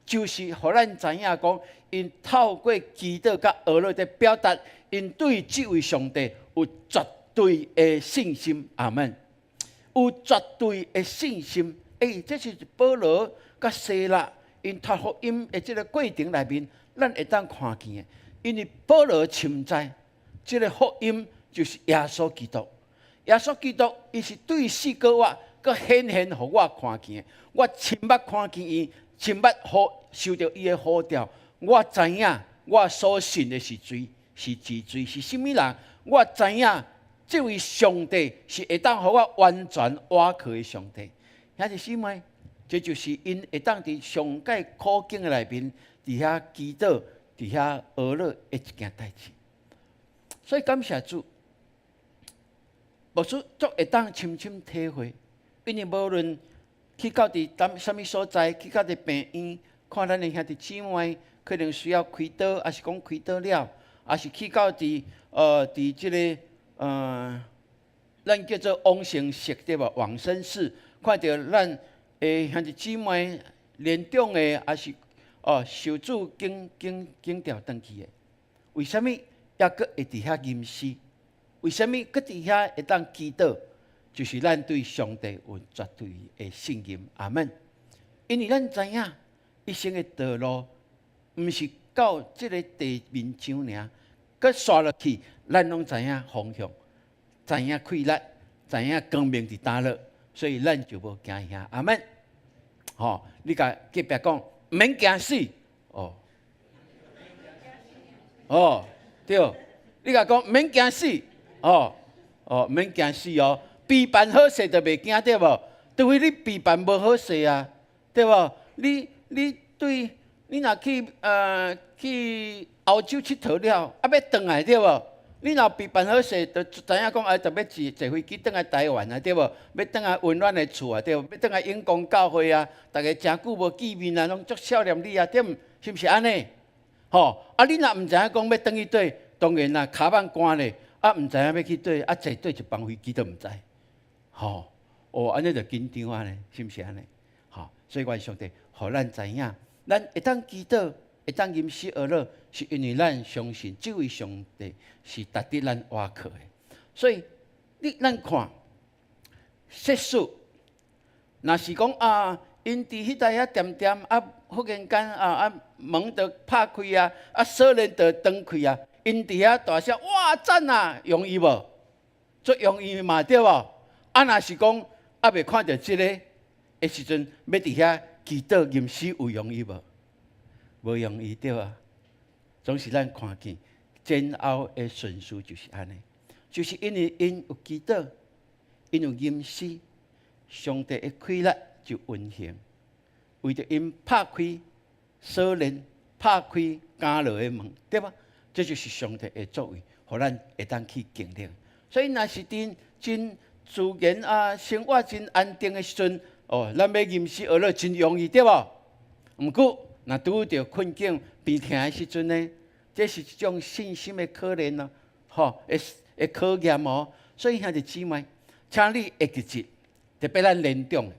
就是予咱知影講，𪜶透過祈禱佮呵咾佇表達，𪜶對這位上帝有絕對的信心。阿門。有絕對的信心。欸，這是保羅佮西拉𪜶傳福音的這个過程內面，咱會當看見的。因為保羅深知，這个福音就是耶穌基督。耶穌基督，伊是對死閣活，閣顯現予我看見的。我親目看見伊，親目呼受著伊的呼召，我知影我所信的是誰，是是誰，是啥物人。我知影這位上帝是會當予我完全倚靠的上帝。兄弟姊妹，這就是𪜶會當佇上蓋苦境的內面，佇遐祈禱，佇遐呵咾的一件代誌。所以感謝主，牧師足會當深深體會，因為無論去到佇佗啥物所在，去到佇病院，看咱的兄弟姊妹可能需要開刀，抑是講開刀了，抑是去到佇這个咱叫做往生室對無？往生室，看著咱的兄弟姊妹年長的，抑是哦受主緊緊緊調轉去的，為啥物猶閣會佇遐吟詩？為啥物閣佇遐會當祈禱？就是咱對上帝有絕對的信任。阿門。因為咱知影一生的道路，毋是到這个地面上爾，閣紲落去，咱攏知影方向，知影氣力，知影光明佇佗落，所以咱就無驚嚇。阿門。吼，你共隔壁講，毋免驚死。哦，哦，對，你共講毋免驚死。哦，哦，毋免驚死哦。備辦好勢就袂驚對無？除非你備辦無好勢啊，對無？你對，你若去歐洲𨑨迌了，啊欲轉來對無？你若備辦好勢，就知影講啊，特別坐坐飛機轉來台灣啊，對無？欲轉來溫暖的厝啊，對無？欲轉來永光教會啊，逐家誠久無見面啊，攏足少念你啊，對毋？是毋是按呢？吼！啊，你若毋知影講欲轉去佗，當然啦，跤蠓寒咧，啊，毋知影欲去佗，啊，坐佗一班飛機都毋知，吼！哦，按呢就緊張啊呢，是毋是按呢？吼！所以願上帝予咱知影，咱會當祈禱，會當吟詩哀樂，是因為咱相信這位上帝是值得咱倚靠的。所以你咱看，設使，若是講啊，𪜶佇彼搭遐恬恬啊，忽然間啊啊門就拍開啊，啊鎖鏈就斷開啊，𪜶佇遐大聲哇讚啊，容易無？足容易嘛對無？啊，若是講猶未看著這個的時陣，欲佇遐祈禱吟詩有容易無？無容易對無？總是咱看見前後的順序就是按呢，就是因為𪜶有祈禱，𪜶有吟詩，上帝的氣力就運行，為著𪜶拍開鎖鏈，拍開監牢的門，對無？這就是上帝的作為，予咱會當去經歷。所以，若是佇真自然啊，生活真安定的時陣，哦，咱欲吟詩哀樂真容易，對無？毋過，若拄著困境、病痛的時陣呢，這是一種信心的考驗咯，吼，會會考驗哦。所以兄弟姊妹，請你會記得，特別咱年長的，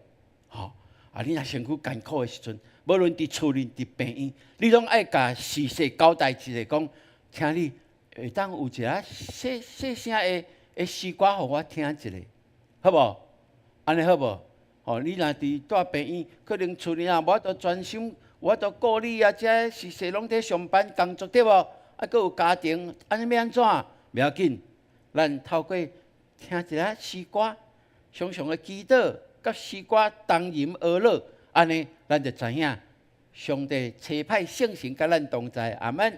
吼，啊，你若身軀艱苦的時陣，無論佇厝裡、佇病院，你攏愛共司事交代一下，講，請你會當有一下細細聲的的詩歌，予我聽一下，好無？按呢好無？吼，你若佇蹛病院，可能厝裡啊無法度專心，無法度顧你啊，這司事攏佇上班工作對無？啊，閣有家庭，按呢欲按怎？袂要緊，咱透過聽一下詩歌，常常的祈禱，佮詩歌同吟哀樂，按呢，咱就知影上帝差派聖神佮咱同在，阿門。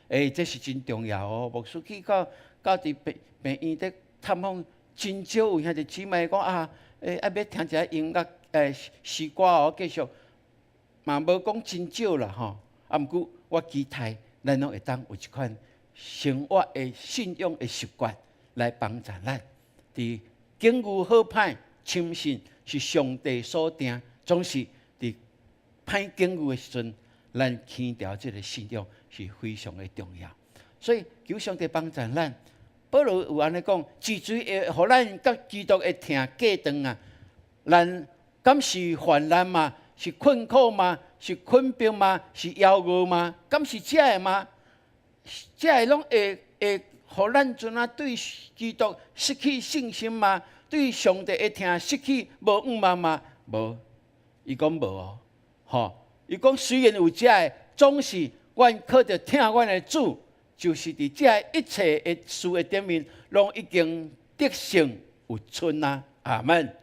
欸，這是真重要哦。牧師去到到佇病病院佇探訪，真少有兄弟姊妹講啊，欸，愛欲聽一下音樂，欸，詩歌哦，繼續嘛無講真少啦吼。啊，毋過我期待咱攏會當有這款生活的信仰的習慣來幫助咱。佇境遇好歹，深信是上帝所定，總是佇歹境遇的時陣，咱堅牢這个信仰是非常的重要。所以求上帝幫助咱。保羅有按呢講，是誰會予咱佮基督的疼隔斷啊？咱敢是患難嗎？是困苦嗎？是困迫嗎？是枵餓嗎？敢是這个嗎？這个攏會會予咱陣啊對基督失去信心嗎？對上帝的疼失去無向望嗎？無，伊講無哦，吼！伊講雖然有這个，總是阮靠著疼阮的主，就是佇這一切的事的頂面，攏已經得勝有剩啊！阿門！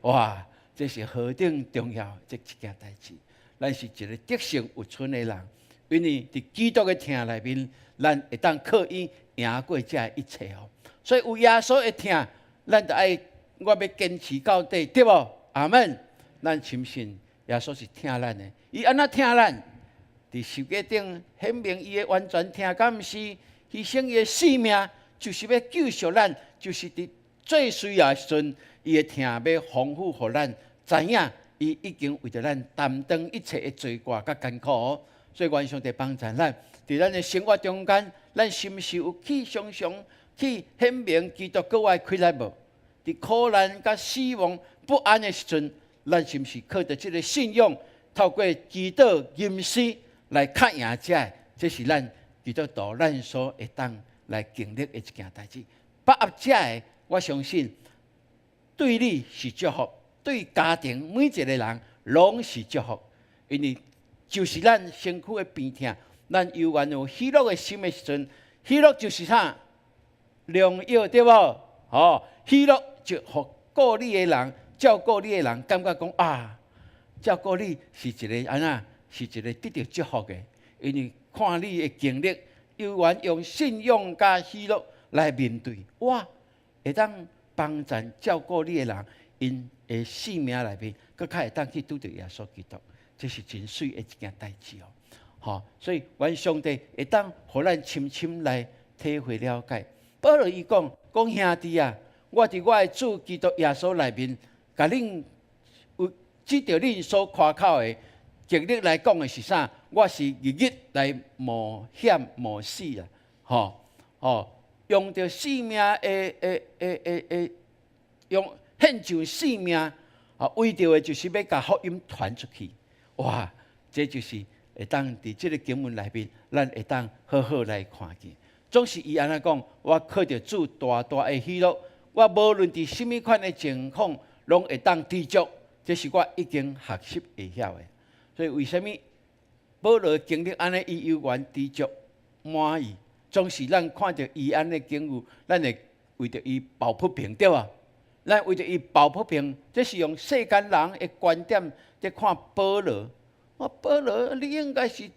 哇，這是何等重要這一件代誌。咱是一个得勝有剩的人，因為佇基督的疼內面，咱會當靠伊贏過這一切哦。所以有耶穌的疼，咱就愛我欲堅持到底，對無？阿門！咱深信耶穌是疼咱的，伊按怎疼咱？佇十架頂顯明伊的完全疼，敢毋是犧牲伊的性命，就是欲救贖咱，就是佇最需要的時陣，伊的疼欲豐富予咱知影，伊已經為著咱擔當一切的罪過佮艱苦。所以願上帝幫助咱，佇咱的生活中間，咱是毋是有去常常去顯明基督閣外氣力無？佇苦難佮死亡不安的時陣，咱是毋是靠著這个信仰，透過祈禱吟詩來較贏這个？這是咱基督徒咱所會當來經歷的一件代誌。把握這个，我相信對你是祝福，對家庭每一个人攏是祝福，因為就是咱身軀的病痛，咱猶原有喜樂的心的時陣，喜樂就是啥？良藥對無？吼，喜樂就予顧你的人，照顧你的人，感覺講啊，照顧你是一个按怎？是一个得著祝福的，因為看你的經歷，猶原用信仰佮喜樂來面對，哇，會當幫助照顧你的人，𪜶的性命內面，閣較會當去拄著耶穌基督，這是真媠的一件代誌哦。吼，所以願上帝會當予咱深深來體會了解。保羅伊講講兄弟啊，我佇我的主基督耶穌內面，共恁有指著恁所誇口的，極力來講的是啥？我是日日來冒險冒死啊！吼吼，用著性命的的的的的，用獻上性命啊，為著的就是欲共福音傳出去。哇！這就是會當佇這个經文內面，咱會當好好來看見。總是伊按呢講，我靠著主大大的喜樂，我無論佇啥物款的情況，攏會當知足。這是我已經學習會曉的。所以為啥物保羅經歷按呢，伊猶原知足滿意？總是咱看著伊按呢境遇，咱會為著伊抱不平，對無？咱為著伊抱不平，這是用世間人的觀點佇看保羅。我保羅，你應該是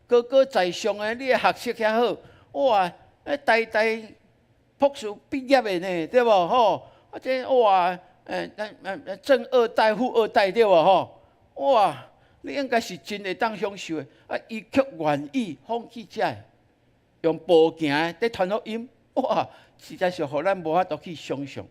高高在上的，你的學識遐好，哇！台大博士畢業的呢，對無？吼，啊這哇，正二代、富二代，對無？吼，哇！你應該是真會當享受的，啊！伊卻願意放棄這个，用步行的佇傳福音，哇！實在是予咱無法度去想象，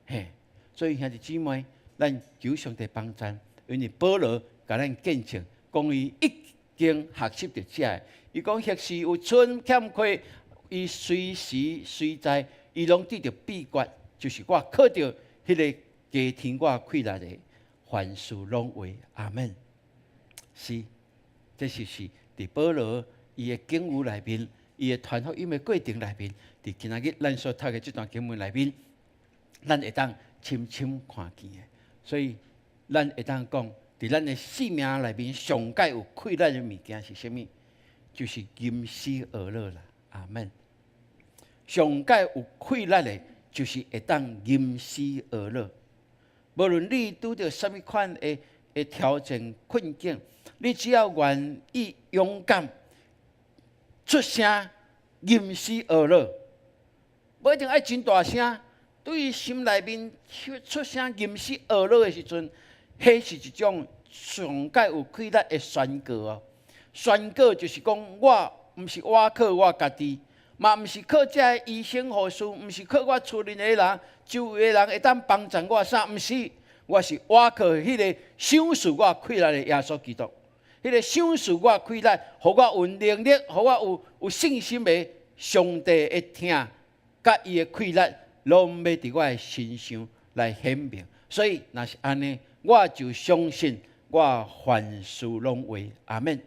嘿。所以兄弟姊妹，咱求上帝幫贊，因為保羅共咱見證，講伊已經學習著這个。伊講或是有春欠缺，伊隨時隨在，伊攏得著秘訣，就是我靠著彼个加添我氣力的，凡事攏會。阿門。是，這就是佇保羅伊的境遇內面，伊的傳福音的過程內面，佇今仔日咱所讀的這段經文內面，咱會當深深看見的。所以，咱會當講，佇咱的生命內面，上蓋有氣力的物件是啥物？就是吟詩學樂啦。阿門。上蓋有氣力的，就是會當吟詩學樂。無論你拄著啥物款的挑戰困境，你只要願意勇敢出聲吟詩學樂，無一定愛真大聲。對心內面出聲吟詩學樂的時陣，彼是一種上蓋有氣力的宣告哦。宣告就是講，我毋是倚靠我家己，嘛毋是靠這个醫生護士，毋是靠我厝裡的人、周圍的人會當幫助我啥，毋是，我是倚靠彼个賞賜我氣力的耶穌基督，彼个賞賜我氣力，予我有能力，予我有信心的上帝的疼，佮伊的氣力，攏欲佇我的身上來顯明。所以，若是按呢，我就相信我凡事攏會。阿門。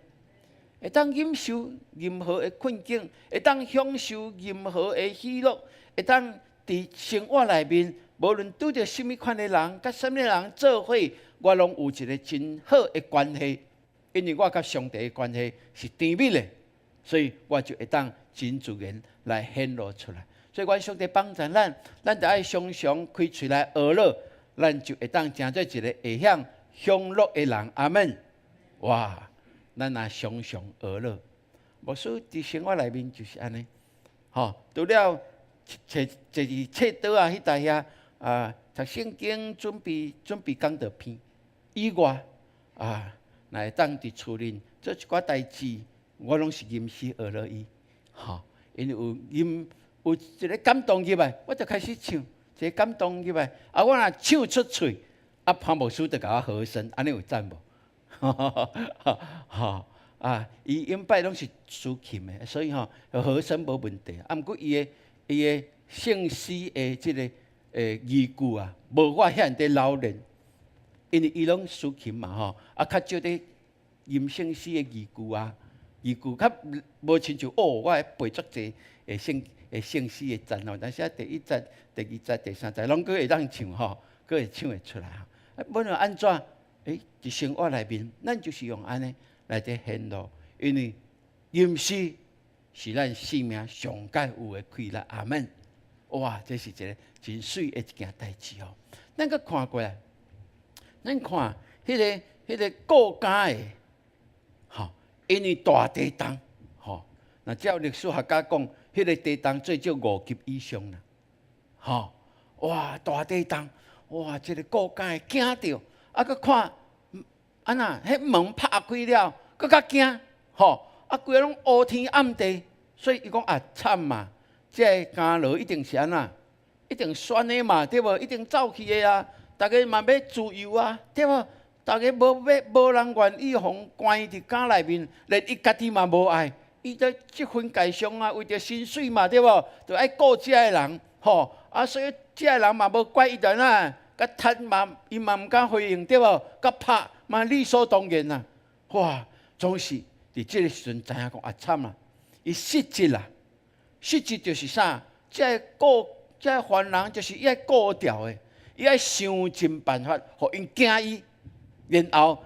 會當忍受任何的困境，會當享受任何的喜樂，會當佇生活內面，無論拄著啥物款的人，佮啥物人做伙，我攏有一个真好的關係，因為我佮上帝的關係是甜蜜的，所以我就會當真自然來顯露出來。所以，願上帝幫助咱，咱著愛常常開喙來學樂，咱就會當成做一个會曉享樂的人。阿門。哇！咱若常常學樂，牧師佇生活內面就是按呢，吼，除了揣坐佇冊桌仔彼台遐啊，讀聖經準備準備講道片以外，啊，若會當佇厝裡做一寡代誌，我攏是吟詩學樂伊，吼，因為有吟有一个感動入來，我就開始唱，一个感動入來，啊，我若唱出喙，啊，潘牧師就共我和聲，按呢有讚無？吼啊！伊永擺攏是司琴的，所以吼和聲無問題。啊，毋過伊的聖詩的這个字句啊，無我遐爾的老練，因為伊攏司琴嘛吼，啊較少咧吟聖詩的字句啊，字句較無親像哦，我會背足濟的聖詩的節吼，但是啊第一節、第二節、第三節攏閣會當唱吼，閣會唱會出來吼。啊，無論按怎？佇生活內面，咱就是用按呢來佇顯露，因為吟詩是咱生命上蓋有的氣力。阿門！哇，這是一个真媠的一件代誌哦。咱閣看過來，咱看彼个顧家的，吼，因為大地動，吼，若照歷史學家講，彼个地動最少五級以上啦，吼，哇，大地動，哇，這个顧家的驚著。啊！閣看，按怎？彼門拍開了，閣較驚，吼！啊，規个攏烏天暗地，所以伊講啊，慘啊！這个監牢一定是按怎？一定栓的嘛，對無？一定走去的啊！逐家嘛欲自由啊，對無？逐家無欲，無人願意予關佇監內面，連伊家己嘛無愛。伊這這份界上啊，為著薪水嘛，對無？就愛顧遮个人，吼啊！所以遮个人嘛無怪伊就按怎，共踢嘛，伊嘛毋敢回應，對無？共拍嘛理所當然啊！哇，總是佇這个時陣知影講啊慘啊！伊失職啦，失職就是啥？這个顧這个犯人就是伊愛顧牢的，伊愛想盡辦法，予𪜶驚伊，然後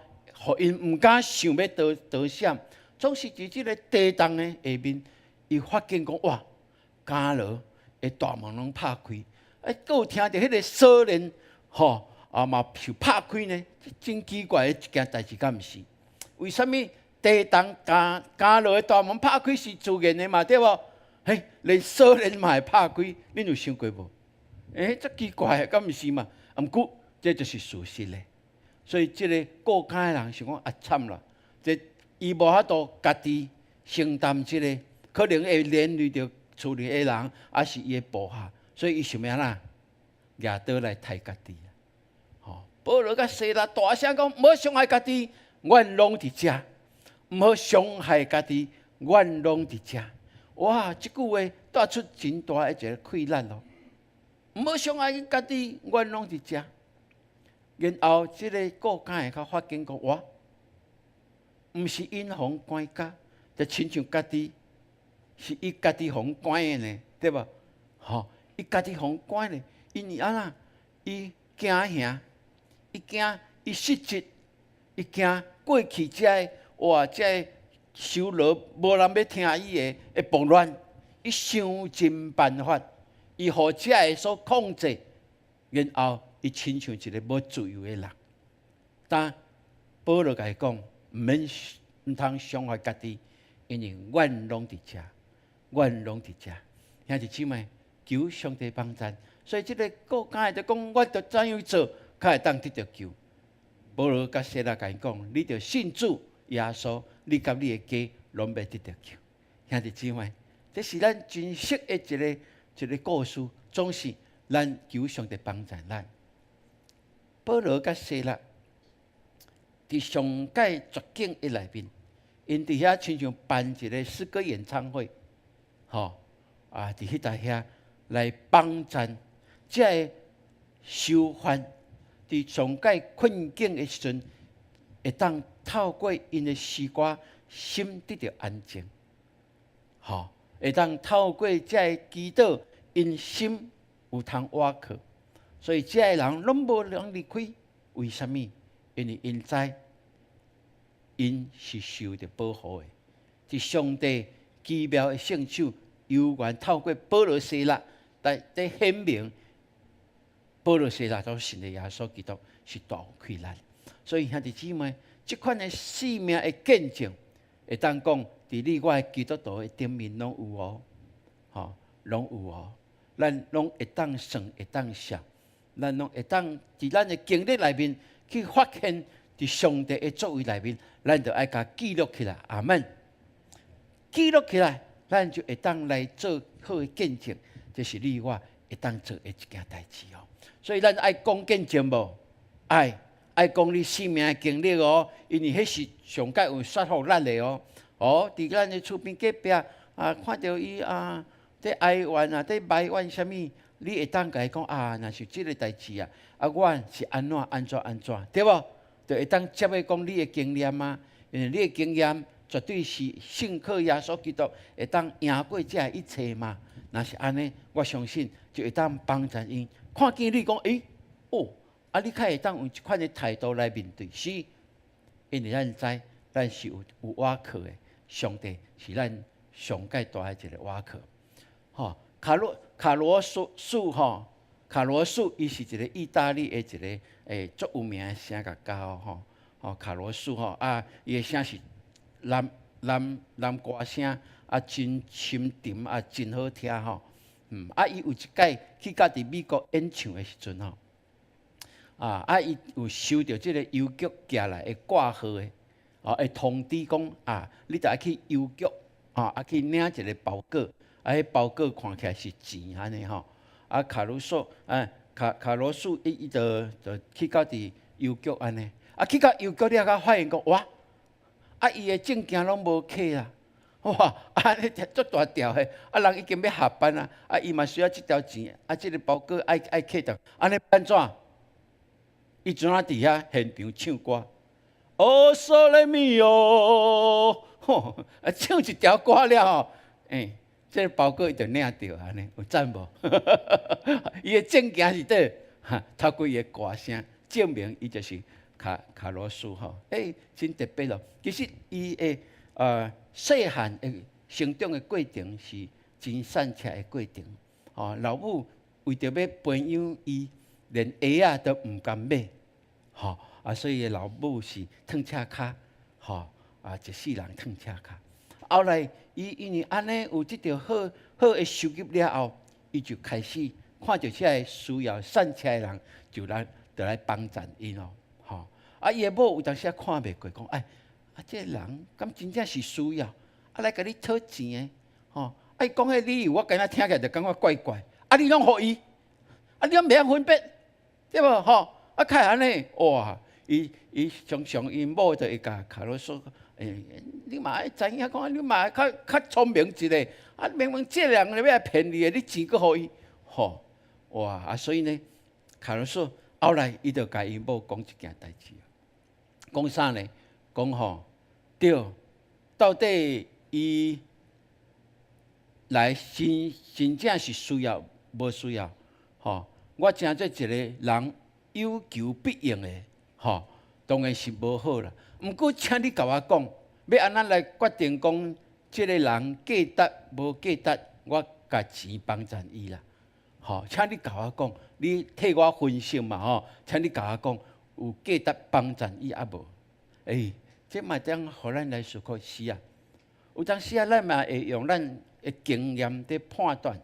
予𪜶毋敢想欲逃逃閃。總是佇這个地洞的下面，伊發現講哇，監牢的大門攏拍開，啊，閣有聽著彼个鎖鏈吼，啊嘛受拍開呢，真奇怪的一件代誌，敢毋是？為啥物地洞監監牢的大門拍開是自然的嘛，對無？嘿，連鎖鏈嘛會拍開，恁有想過無？欸，足奇怪，敢毋是嘛？啊，毋過這就是事實咧。所以這个顧監的人想講啊慘啦，這伊無法度家己承擔這个，可能會連累著厝裡的人，抑是伊的部下，所以伊想欲按怎？舉刀來刣家己。吼，保羅佮西拉大聲講：毋好傷害家己，阮攏佇遮；毋好傷害家己，阮攏佇遮。哇！這句話帶出真大的一个氣力咯。毋好傷害家己，阮攏佇遮。然後這个顧監的較發現講：哇！毋是𪜶予關監，就親像家己是伊家己予關的呢，對無？吼，伊家己予關的，因為按怎？伊驚嚇，伊驚伊失職，伊驚過去遮个哇，遮个修羅無人欲聽伊的，會暴亂。伊想盡辦法，伊予遮个所控制，然後伊親像一个無自由的人。但保羅共伊講，毋免毋通傷害家己，因為阮攏佇遮，阮攏佇遮。兄弟姊妹，求上帝幫贊。所以這个顧監的就講，我著怎樣做，較會當得著救。保羅佮西拉共伊講，你著信主耶穌，你佮你的家攏欲得著救。兄弟姊妹，這是咱真實的一个一个故事，總是咱求上帝幫贊咱。保羅佮西拉佇上蓋絕境的內面，𪜶佇遐親像辦一个詩歌演唱會，吼啊！佇彼搭遐來幫贊遮个囚犯，佇上蓋困境的時陣，會當透過𪜶的詩歌，心得著安靜，吼，會當透過遮个祈禱，𪜶心有通倚靠，所以遮个人攏無人離開，為啥物？因為𪜶知，𪜶是受著保護的，是上帝奇妙的聖手，猶原透過保羅西拉來佇顯明，保羅西拉所信的耶穌基督是大有氣力。所以兄弟姊妹，這款的生命的見證，會當講，佇你我的基督徒的頂面攏有哦，吼，攏有哦，咱攏會當算，會當數，咱攏會當佇咱的經歷內面去發現，佇上帝的作為內面，咱就愛共記錄起來，阿門。記錄起來，咱就會當來做好的見證，這是你我會當做的一件代誌哦。所以咱愛講見證無？愛愛講你生命的經歷哦，因為彼是上蓋有說服力的哦。哦，佇咱的厝邊隔壁啊，看著伊啊，佇哀怨啊，佇埋怨啥物，你會當共伊講啊，若是這个代誌啊，啊，阮是按怎按怎按怎，對無？就會當接去講你的經驗啊，因為你的經驗絕對是信靠耶穌基督，會當贏過這一切嘛。若是按呢，我相信就會當幫助𪜶。看見你講，欸，哦，啊，你較會當用這款的態度來面對，是，因為咱知，咱是有有倚靠的，上帝是咱上蓋大的一个倚靠。吼，卡洛卡羅素吼，卡羅素伊是一个意大利的一个足有名的聲樂家哦吼，吼卡羅素吼啊，伊的聲是男男男歌聲啊，真深沉啊，真好聽吼。啊，伊有一擺去到佇美國演唱的時陣吼，啊啊，伊有收著這个郵局寄來的掛號的，哦，會通知講啊，你著愛去郵局，啊，去領一个包裹，啊，彼包裹看起來是錢按呢吼。啊，卡魯索啊，卡羅素伊就去到佇郵局按呢，啊，去到郵局了，才發現講哇，啊，伊的證件攏無揢啊！哇，按呢足大條的，啊，人已經欲下班啊，啊，伊嘛需要這條錢，啊，這个包裹愛揢著，按呢按怎？伊怎啊佇遐現場唱歌？O sole mio，吼，啊，唱一條歌了後，欸，這个包裹伊就領著按呢，有讚無？伊的證件是佗？哈，透過伊的歌聲證明伊就是卡羅斯吼，欸，真特別咯。其實伊的細漢的成長的過程是真散赤的過程。吼，老母為著欲培養伊，連鞋仔都毋甘買，吼啊，所以老母是褪赤跤，吼啊，一世人褪赤跤。後來伊因為按呢有這著好好的收入了後，伊就開始看著這个需要散赤的人，就來幫贊𪜶咯，吼啊！伊的某有當時仔看袂過，講哎，啊，這个人敢真正是需要，啊來共你討錢的，吼啊！伊講彼理由，我敢若聽起來就感覺怪怪。啊，你攏予伊，啊，你攏袂曉分別，對無吼？啊，較會按呢，哇！伊常常𪜶某就會共卡羅說，欸，你嘛愛知影講，你嘛較聰明一下，啊，明明這个人欲來騙你的，你錢閣予伊，吼，哇！啊，所以呢，卡羅說後來伊就共𪜶某講一件代誌，講啥呢？講吼，對，到底伊來真真正是需要無需要？吼，我成做一個人有求必應的，吼，當然是無好啦。毋過，請你共我講，欲按怎來決定講這个人價值無價值？我共錢幫贊伊啦。吼，請你共我講，你替我分析嘛吼，請你共我講，有價值幫贊伊抑無？欸，這嘛當予咱來思考是啊。有當時啊，咱嘛會用咱的經驗佇判斷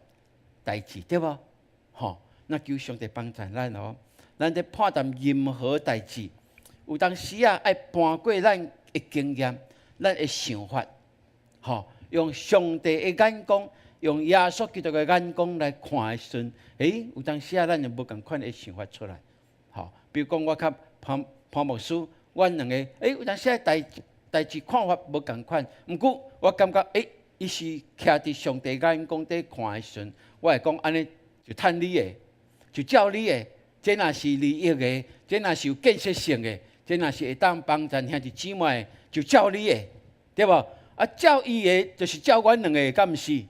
代誌，對無？吼，那求上帝幫贊咱哦。咱佇判斷任何代誌，有當時啊，愛搬過咱的經驗、咱的想法，吼，用上帝的眼光，用耶穌基督的眼光來看的時陣，欸，有當時啊，咱就無仝款的想法出來。吼，比如講，我佮潘潘牧師，阮兩個，欸，有當時啊，代誌看法無仝款，毋過我感覺，欸，伊是徛佇上帝眼光底看的時陣，我會講按呢就趁你的，就照你的，這若是利益的，這若是有建設性的，這若是會當幫贊兄弟姊妹的，就照你的，對無？啊，照伊的，就是照阮兩个，敢毋是？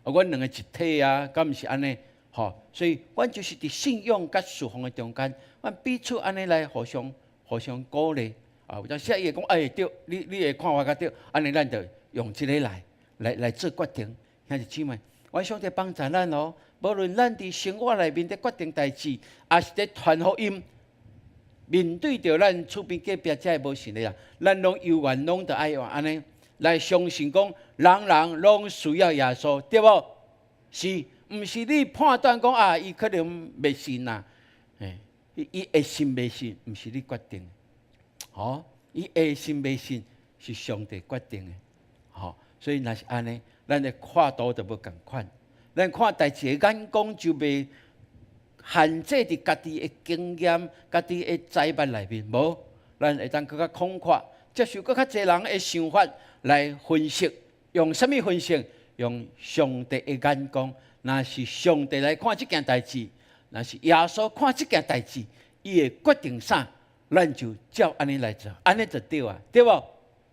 啊，阮兩个一體啊，敢毋是按呢？吼，所以阮就是佇信仰佮侍奉的中間，阮彼此按呢來互相鼓勵。啊，有當時伊會講，欸，對，你的看法較對，按呢咱就用這个來做決定。兄弟姊妹，願上帝幫助咱哦。無論咱佇生活內面佇決定代誌，抑是佇傳福音，面對著咱厝邊隔壁這个無信的人，咱攏猶原攏著愛用按呢來相信講，人人攏需要耶穌，對無？是，毋是你判斷講啊，伊可能袂信啦，欸，伊會信袂信，毋是你決定的，吼，伊會信袂信是上帝決定的，吼，所以若是按呢，咱的看圖就無仝款，咱看代誌的眼光就袂限制佇家己的經驗、家己的知捌內面，無，咱會當閣較廣闊，接受閣較濟人的想法來分析，用啥物分析？用上帝的眼光，若是上帝來看這件代誌，若是耶穌看這件代誌，伊會決定啥，咱就照按呢來做，按呢就對啊，對無？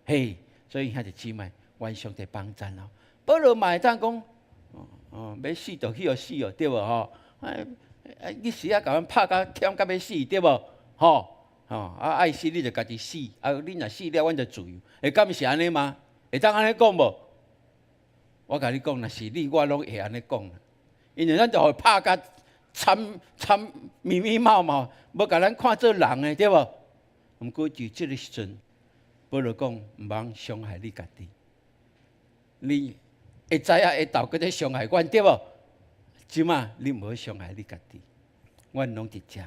嘿，所以兄弟姊妹，願上帝幫贊哦。保羅嘛會當講，哦，欲死就去予死哦，對無吼？哎哎，你時啊共阮拍甲忝甲欲死，對無？吼吼啊，愛死你就家己死，啊，你若死了，阮就自由。會敢是按呢嗎？會當按呢講無？我共你講，若是你，我攏會按呢講。因為咱就予拍甲慘慘密密麻麻，無共咱看做人的，對無？毋過佇這个時陣，保羅講毋通傷害你家己。你會知影下晝閣咧傷害阮，對無？這馬你毋好傷害你家己。阮攏佇遮，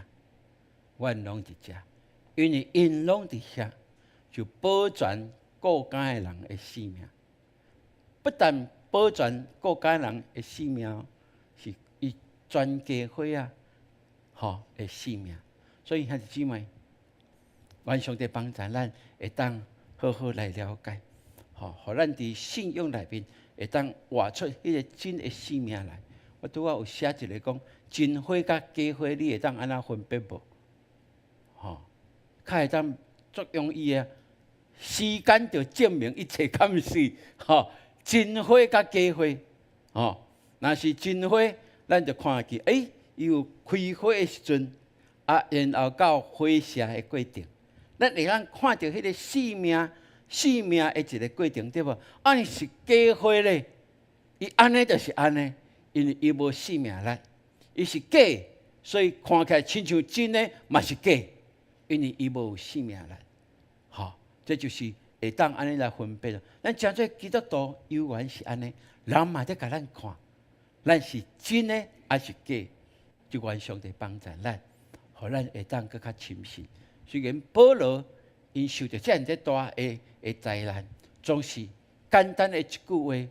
阮攏佇遮，因為𪜶攏佇遐，就保全顧家的人的性命。不但保全顧家人的性命，是伊全家伙仔吼的性命。所以兄弟姊妹，願上帝幫助咱會當好好來了解，吼，予咱佇信仰內面會當活出彼個真的生命來。我拄仔有寫一个講，真花佮假花，你會當按怎分別無？吼，較會當足容易啊！時間就證明一切，敢毋是？吼，真花佮假花，吼，若是真花，咱就看見，伊有開花的時陣，啊，然後到花謝的過程，咱會當看著彼个生命、生命的一个過程，對無？啊，若是假花咧，伊按呢就是按呢，因為伊無生命力，伊是假，所以看起來親像真的，嘛是假，因為伊無生命力。吼，這就是會當按呢來分別。咱成做基督徒猶原是按呢，人嘛佇共咱看，咱是真的抑是假？就願上帝幫助咱，予咱會當閣較深信。雖然保羅𪜶受著遮爾濟大的災難，總是簡單的一句話，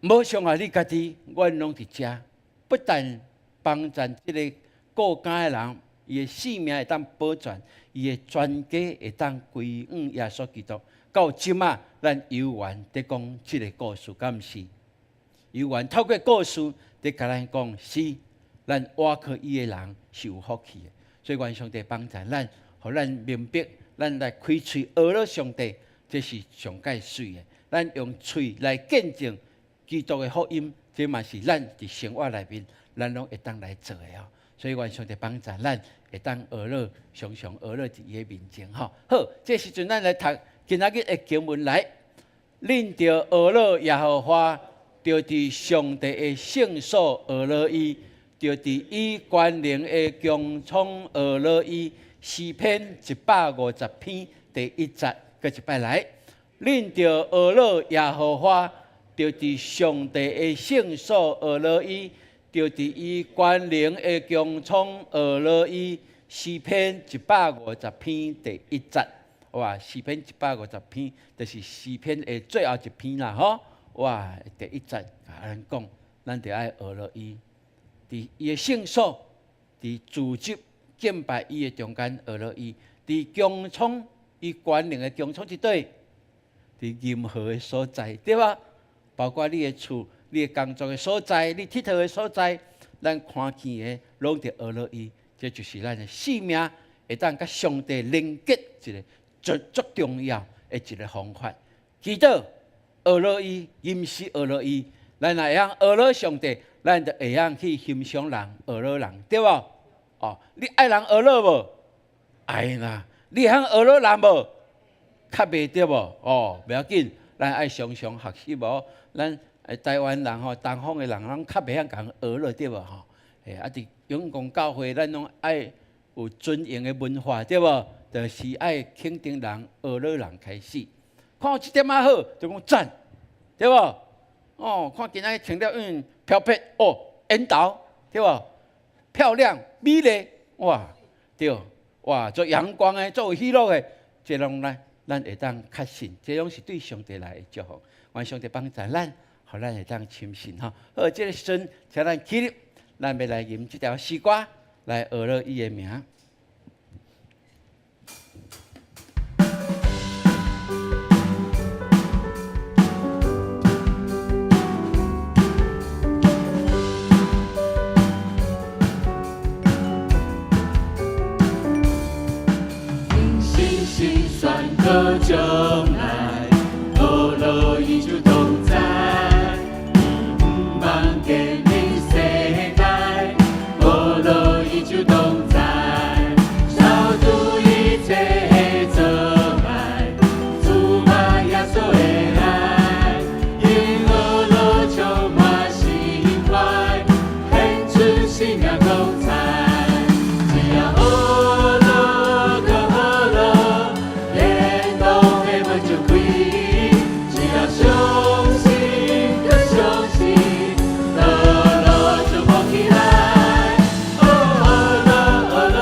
無傷害你家己，阮攏佇遮。不但幫助這个顧家的人，伊的性命會當保全，伊的全家會當歸向耶穌基督。到這馬，咱猶原佇講這个故事，敢毋是？猶原透過故事佇共咱講，是咱倚靠伊的人是有福氣的。所以願上帝幫助咱，予咱明白，咱來開喙學了上帝，這是上蓋媠的。咱用喙來見證基督的福音，這嘛是咱佇生活內面，咱攏會當來做的哦。所以願上帝幫助咱，會當學了常常學了佇伊的面前吼。好，這時陣咱來讀今仔日的經文來，恁著學了耶和華，著佇上帝的聖所學了伊，著佇伊權能的穹蒼學了伊。詩篇150篇第一節，閣一擺來，恁著學了耶和華，著佇上帝的聖所學了伊，著佇伊權能的穹蒼學了伊。詩篇一百五十篇第一節，哇！詩篇一百五十篇，就是詩篇的最後一篇啦，吼！哇！第一節共咱講，咱著愛學了伊，佇伊的聖所，佇聚集敬拜伊的中間學了伊，佇穹蒼伊權能的穹蒼佇佗？佇任何的所在，對無？包括你的厝、你的工作的所在、你𨑨迌的所在，咱看見的攏佇學了伊，這就是咱的生命會當佮上帝連結一个足足重要的一个方法。祈禱學了伊，吟詩學了伊，咱若會曉學了上帝，咱就會曉去欣賞人、學了人，對無？哦，你愛人學了無？愛啦！你會曉學了人無？較袂對無？哦，袂要緊，咱愛常常學習無？咱台灣人吼，東方的人攏較袂曉共人學了對無吼？啊！佇永光教會，咱攏愛有尊榮的文化對無？就是愛肯定人、學了人開始。看有一點仔好，就講讚，對無？哦，看今仔日穿了飄撇哦，緣投對無？漂亮、美麗，哇，對，哇，足陽光的，足有喜樂的，這攏咱會當確信，這攏是對上帝來的祝福。願上帝幫助咱，予咱會當深信吼。好，這个時陣，請咱起立，咱欲來吟這條詩歌，來學了伊的名。信心算個將來，學了伊就同在，伊毋茫建立世界，學了伊就同在，掃除一切的阻礙，充滿耶穌的愛，因學了充滿心懷，顯出生命光彩。只要學了閣學了，天堂的門就開。只要相信閣相信，得了就跑起來。哦，學了學了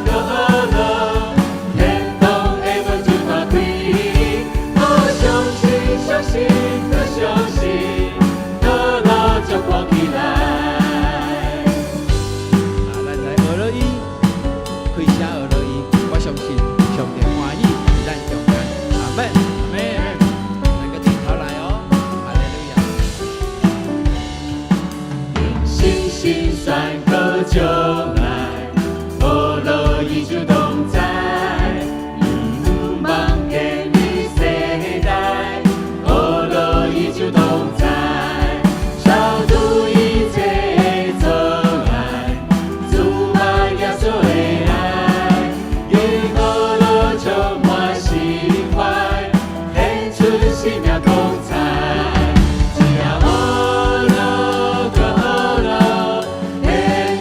閣學了，天堂的門就打開。哦，相信相信閣相相信，得路就搬起來。啊，咱來學落伊，開聲學落伊，我相信上帝歡喜佇咱中間，阿門。咱閣轉頭來哦，哈利路亞。信心宣告將來，呵樂伊就同在，伊毋忘記你世代，呵樂伊就同在，消除一切阻礙，充滿耶穌的愛，伊呵樂充滿心懷，顯出生命光彩。只要呵樂閣呵樂，天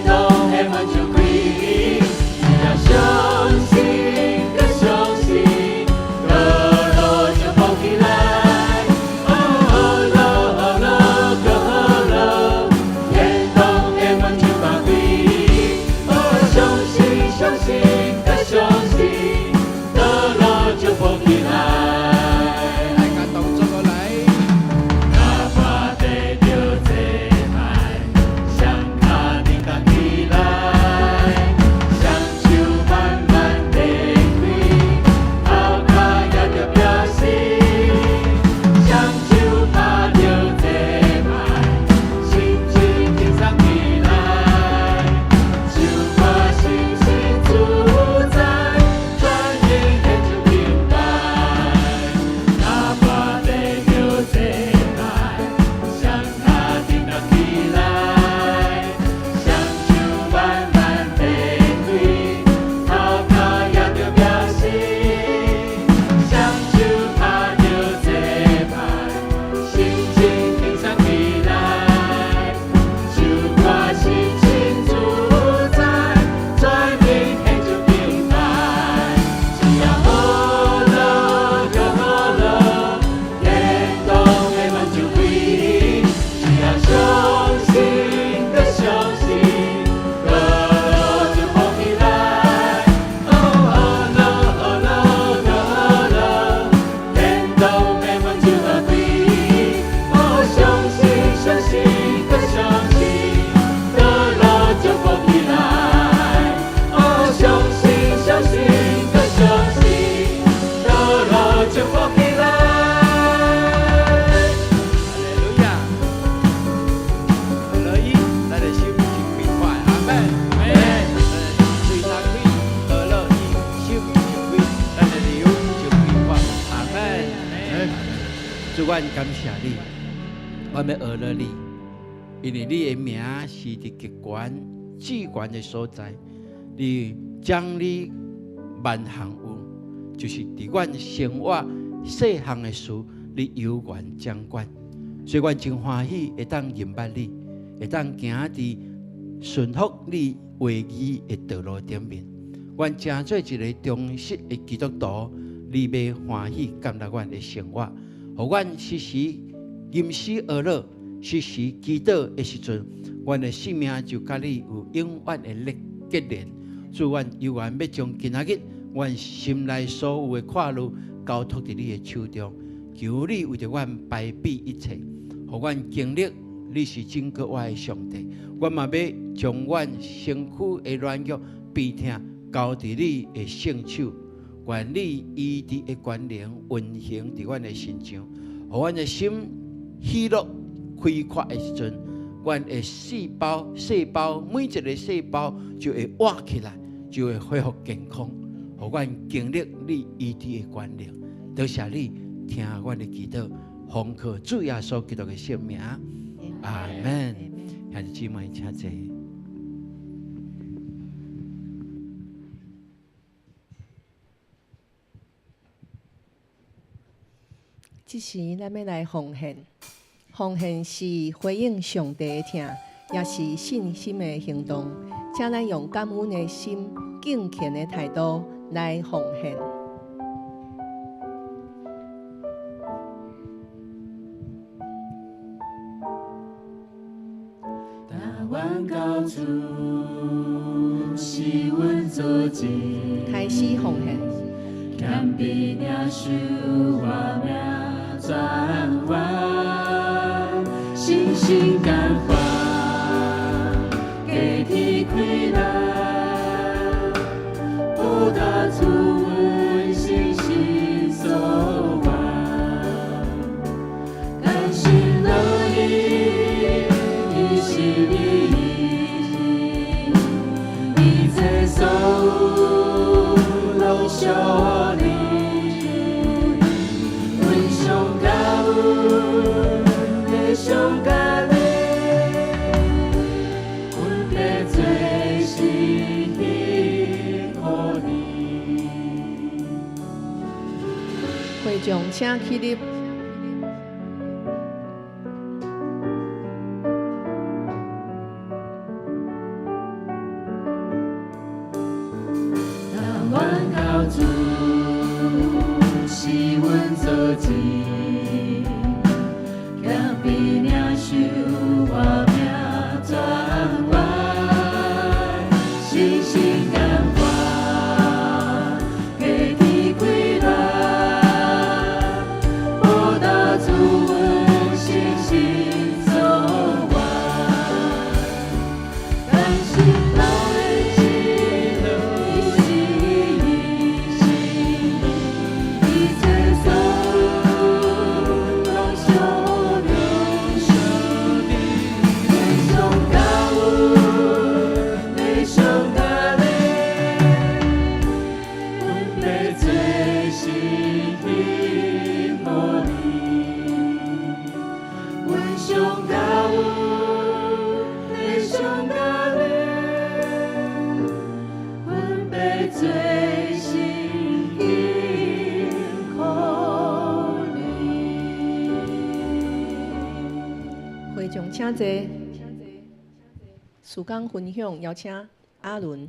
堂的門就開。只要相信閣相信，得路就跑起來。哦，呵樂呵樂閣呵樂，天堂的門就打開。哦，相信相信閣相信，得路就跑起來。大家動作過來。若看得著這海，雙跤振動起來，雙手慢慢展開，頭殼也著表示，雙手拍著這擺，心情輕鬆起來，手看心心自在，全能獻出敬拜。若看得著這海，雙跤振動起來，雙手慢慢展開，頭殼也著表示，雙手拍著這擺，心情輕鬆起來，手看心心自在，全能獻出敬拜。只要呵樂閣呵樂，天堂的門就開。只要相信閣相信，得路就跑起來。哦，呵樂呵樂閣呵樂，天堂的門就打開。哦，相信相信閣相信，得路就跑起來。哦，相信相信閣相信，得路就跑起來。哈利路亞，樂意，咱的心真開快，阿門。咱的喙若開，呵樂伊心就開，咱的流就開快，阿門。主，阮感謝你，我欲呵樂你，因為你的名是佇極懸至懸的所在，你將你萬項有，就是佇阮生活細項的事，你猶原掌管。所以，阮真歡喜會當認捌你，會當行佇順服你話語的道路頂面。阮成做一个忠實的基督徒，你欲歡喜接納阮的生活，予阮時時吟詩呵樂，時時祈禱的時陣，阮的生命就佮你有永遠的連結連。主，阮猶原欲將今仔日阮心內所有的掛慮交託佇你的手中，求你為著阮排避一切，予阮經歷你是拯救我的上帝。我嘛欲將阮身軀的軟弱病痛交佇你的聖手，願你醫治的權能運行佇阮的身上，予阮的心喜樂開闊的時陣，阮的細胞、細胞每一个細胞就會活起來，就會恢復健康，予阮經歷你醫治的權能。多謝你聽阮的祈禱，奉靠主耶穌基督的聖名，阿門。兄弟姊妹，請坐。這時，咱欲來奉獻。奉獻是回應上帝的疼，也是信心的行動。請咱用感恩的心、敬虔的態度來奉獻。台灣高處是阮祖籍，開始奉獻。謙卑領受我命轉彎。心感歡，加添氣力，報答主阮信心所願，甘心樂意，一心一意，一切所有攏屬你，阮上感恩，你上感恩，阮欲做是許予你。會眾請起立。當阮靠主，是阮做主，謙卑領受我命轉彎，信心感歡，加添氣力，報答主阮信心所願，甘心樂意，一心一意，一切所有攏屬你，阮上感恩，你上感恩，阮欲做是許予你，阮上感恩，你上感恩，阮欲做是許予你。會眾請坐。事工分享，邀請阿倫。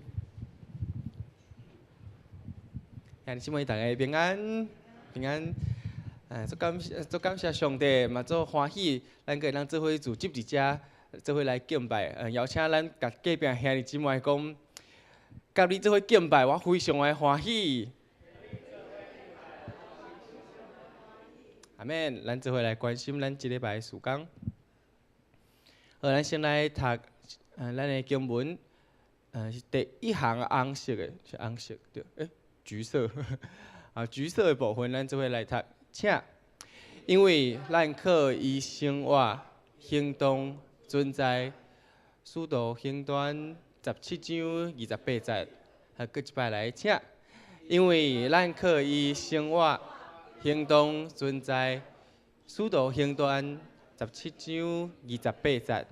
兄弟姊妹，大家平安，平安。足感謝，足感謝上帝，嘛足歡喜，咱閣會當做伙聚集佇遮，做伙來敬拜。邀請咱共隔壁兄弟姊妹講，佮你做伙敬拜，我非常的歡喜。阿們，咱做伙來關心咱這禮拜的事工。好，咱先來讀，咱的經文，是第一行紅色的，是紅色對，橘色，啊，橘色的部分，咱做伙來讀，請，因為咱靠伊生活、行動、存在，使徒行傳17章28節，啊，閣一擺來，請，因為咱靠伊生活、行動、存在，使徒行傳17章28節。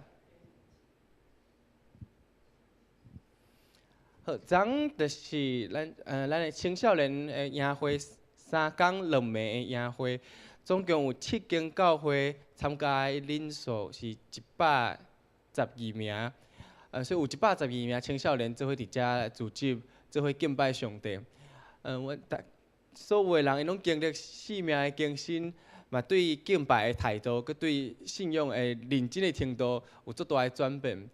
好，昨昏就是咱的青少年的營會，3工2暝的營會，總共有7間教會參加的人數是112名，所以有112名青少年做伙佇遮聚集，做伙敬拜上帝。阮逐所有的人，𪜶攏經歷生命的更新，嘛對敬拜的態度，閣對信仰的認真的程度，有足大的轉變。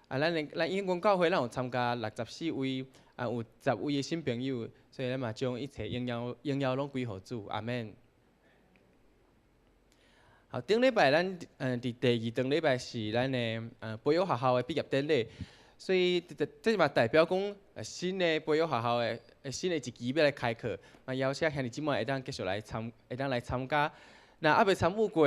啊，咱永光教會，咱有參加64位，啊，有10位的新朋友，所以咱嘛將一切榮耀榮耀攏歸予主，阿們。好，頂禮拜咱佇第二頓禮拜是咱的培育學校的畢業典禮，所以這嘛代表講新的培育學校的新的一期欲來開課，嘛邀請兄弟姊妹會當繼續來參，會當來參加。若猶未參與過，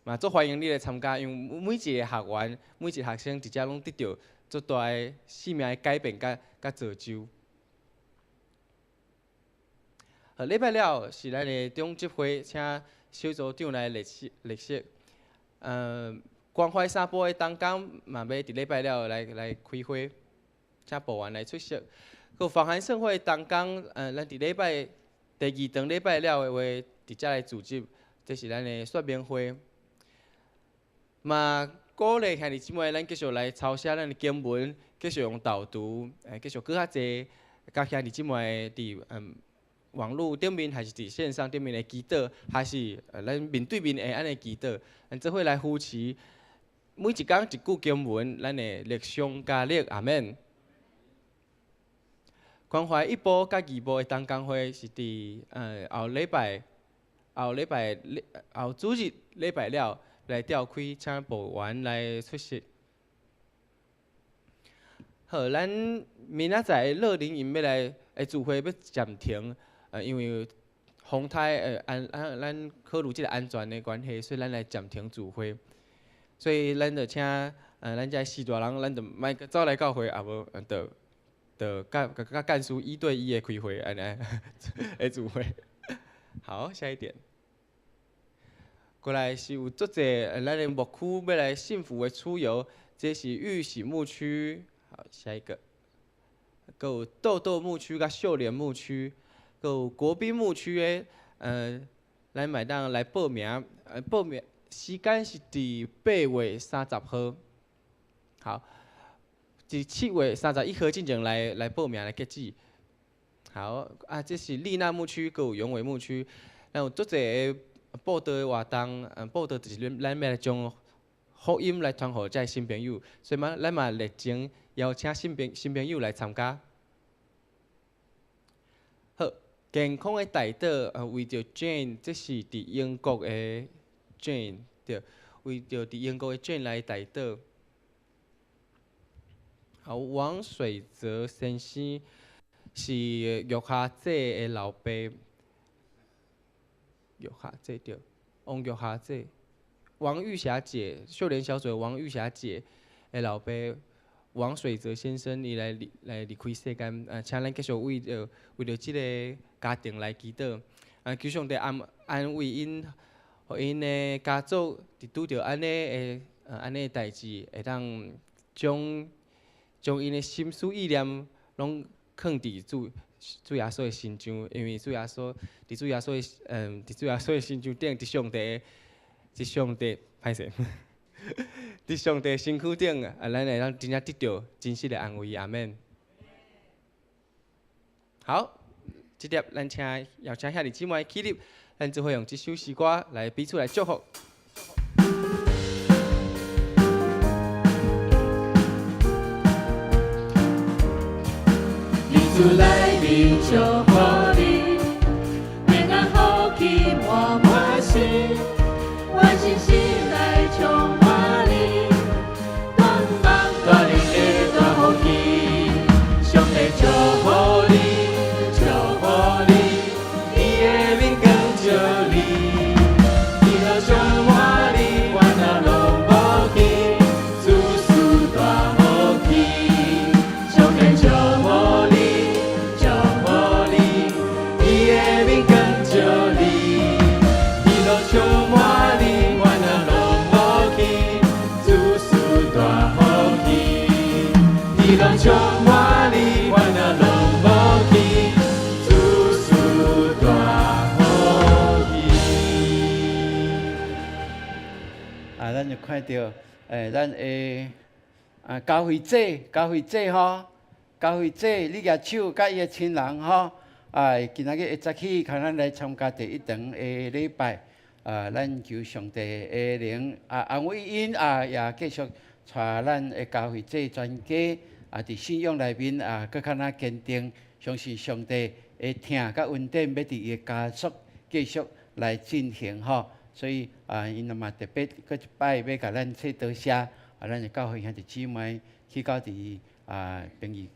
嘛足歡迎你來參加，因為每一个學員、每一个學生佇遮攏得著足大的生命的改變佮造就。好，禮拜了是咱的長執會，請小組長來列席列席。關懷三寶的同工嘛欲佇禮拜了來開會，請部員來出席。閣有訪韓盛會同工，咱佇禮拜第二頓禮拜了的話，佇遮來組織，這是咱的說明會。嘛鼓勵兄弟姊妹，咱繼續來抄寫咱的經文，繼續用導讀，繼續閣較濟，佮兄弟姊妹佇網路頂面，還是佇線上頂面的祈禱，還是咱面對面的按呢祈禱，咱做伙來扶持。每一工一句經文，咱會力上加力，阿們。關懷一部佮二部的同工會是佇後禮拜、後禮拜、後主日禮拜了，來召開，請部員來出席。好，咱明仔載樂齡營欲來的聚會欲暫停，因為風颱安安咱考慮這个安全的關係，所以咱來暫停聚會。所以咱就請咱遮序大人，咱就莫閣走來教會，啊無就就佮佮幹事一對一的開會按呢的聚會。好，下一點。過來是有足濟咱的牧區欲來幸福的出遊，這是玉璽牧區。好，下一個。閣有豆豆牧區佮秀蓮牧區，閣有國賓牧區的，咱嘛會當來報名，報名時間是佇8月30號。好，佇7月31號進前來報名來截止。好，啊，這是麗娜牧區，閣有永偉牧區，咱有足濟个佈道的活動，佈道就是咱欲來將福音來傳予遮新朋友，所以嘛，咱嘛熱情邀請新朋友來參加。好，健康的代禱，為著 Jane，這是佇英國的 Jane，對，為著佇英國的 Jane 來代禱。好，王水澤先生是玉霞姐的老爸，玉霞姐對，王玉霞姐，王玉霞姐，秀蓮小組王玉霞姐的老爸王水澤先生，伊來離開世間，請咱繼續為著這个家庭來祈禱，啊，求上帝安慰𪜶，予𪜶的家族佇拄著按呢的代誌，會當將𪜶的心思意念攏囥佇主耶穌的身上，因為主耶穌的身上頂，佇上帝歹勢，佇上帝身軀頂，啊，咱會當真正得著真實的安慰，阿們。好，這粒咱請邀請兄弟姊妹起立，咱做伙用這首詩歌來彼此來祝福。主來臨祝福你，平安福氣滿滿心，願信心來充滿你，斷望帶領的大福氣，上帝祝福你，祝福你，伊的面光照你，喜樂充滿你，煩惱攏無去，諸事大福氣，上帝祝福你。祝福你，伊的面光照你，喜樂充滿你，煩惱攏無去，諸事大福氣，喜樂充滿你，煩惱攏無去，諸事大福氣。啊，咱就看著，咱的啊，高慧姐，高慧姐吼，高慧姐，你舉手，佮伊的親人吼，啊，今仔日會早起，共咱來參加第一堂的禮拜，啊，咱求上帝的靈啊安慰𪜶啊，也繼續帶咱的高慧姐全家啊，佇信仰內面啊，閣較若堅定，相信上帝的疼佮恩典，欲佇伊的家族繼續來進行吼。所以啊，𪜶嘛特別閣一擺欲共咱說多謝，啊，咱的教會兄弟姊妹去到佇啊殯儀，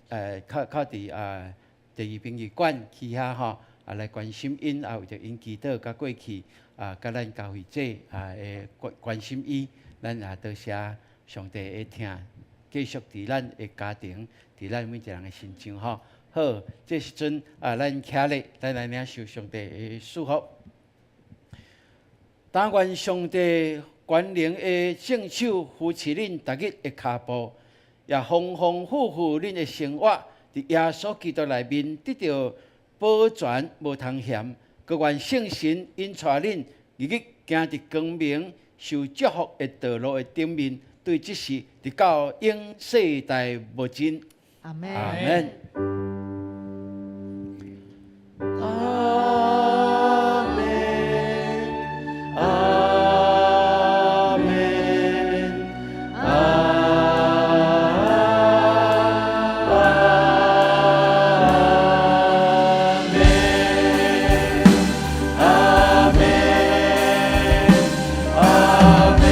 靠佇啊第二殯儀館去遐吼，啊來關心𪜶，啊為著𪜶祈禱佮過去啊，佮咱教會姐啊會關心伊，咱也多謝上帝的疼，繼續佇咱的家庭，佇咱每一個人的身上吼。好，這時陣啊，咱徛咧，咱來領受上帝的祝福。但願上帝權能的聖手扶持恁逐日的跤步，也豐豐富富恁的生活，佇耶穌基督內面得著保全，無通嫌。閣願聖神引帶恁日日行佇光明、受祝福的道路的頂面，對這時直到永世代無盡。阿們。阿們。阿們，阿們，阿們，阿們，阿們。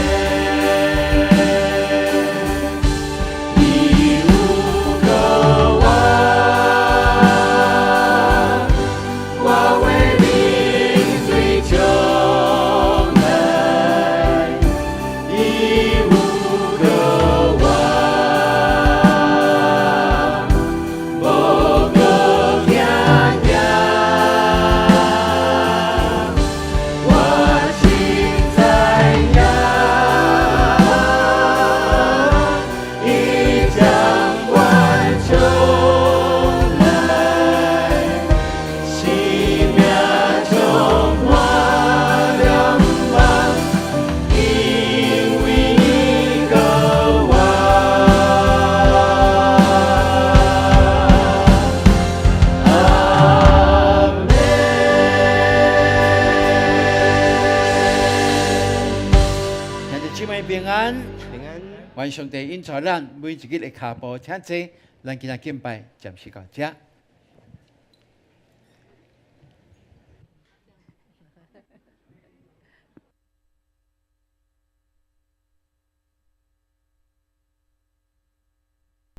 姊妹平安。平安。願上帝恩待咱每一日的跤步，請坐。咱今仔敬拜暫時到遮。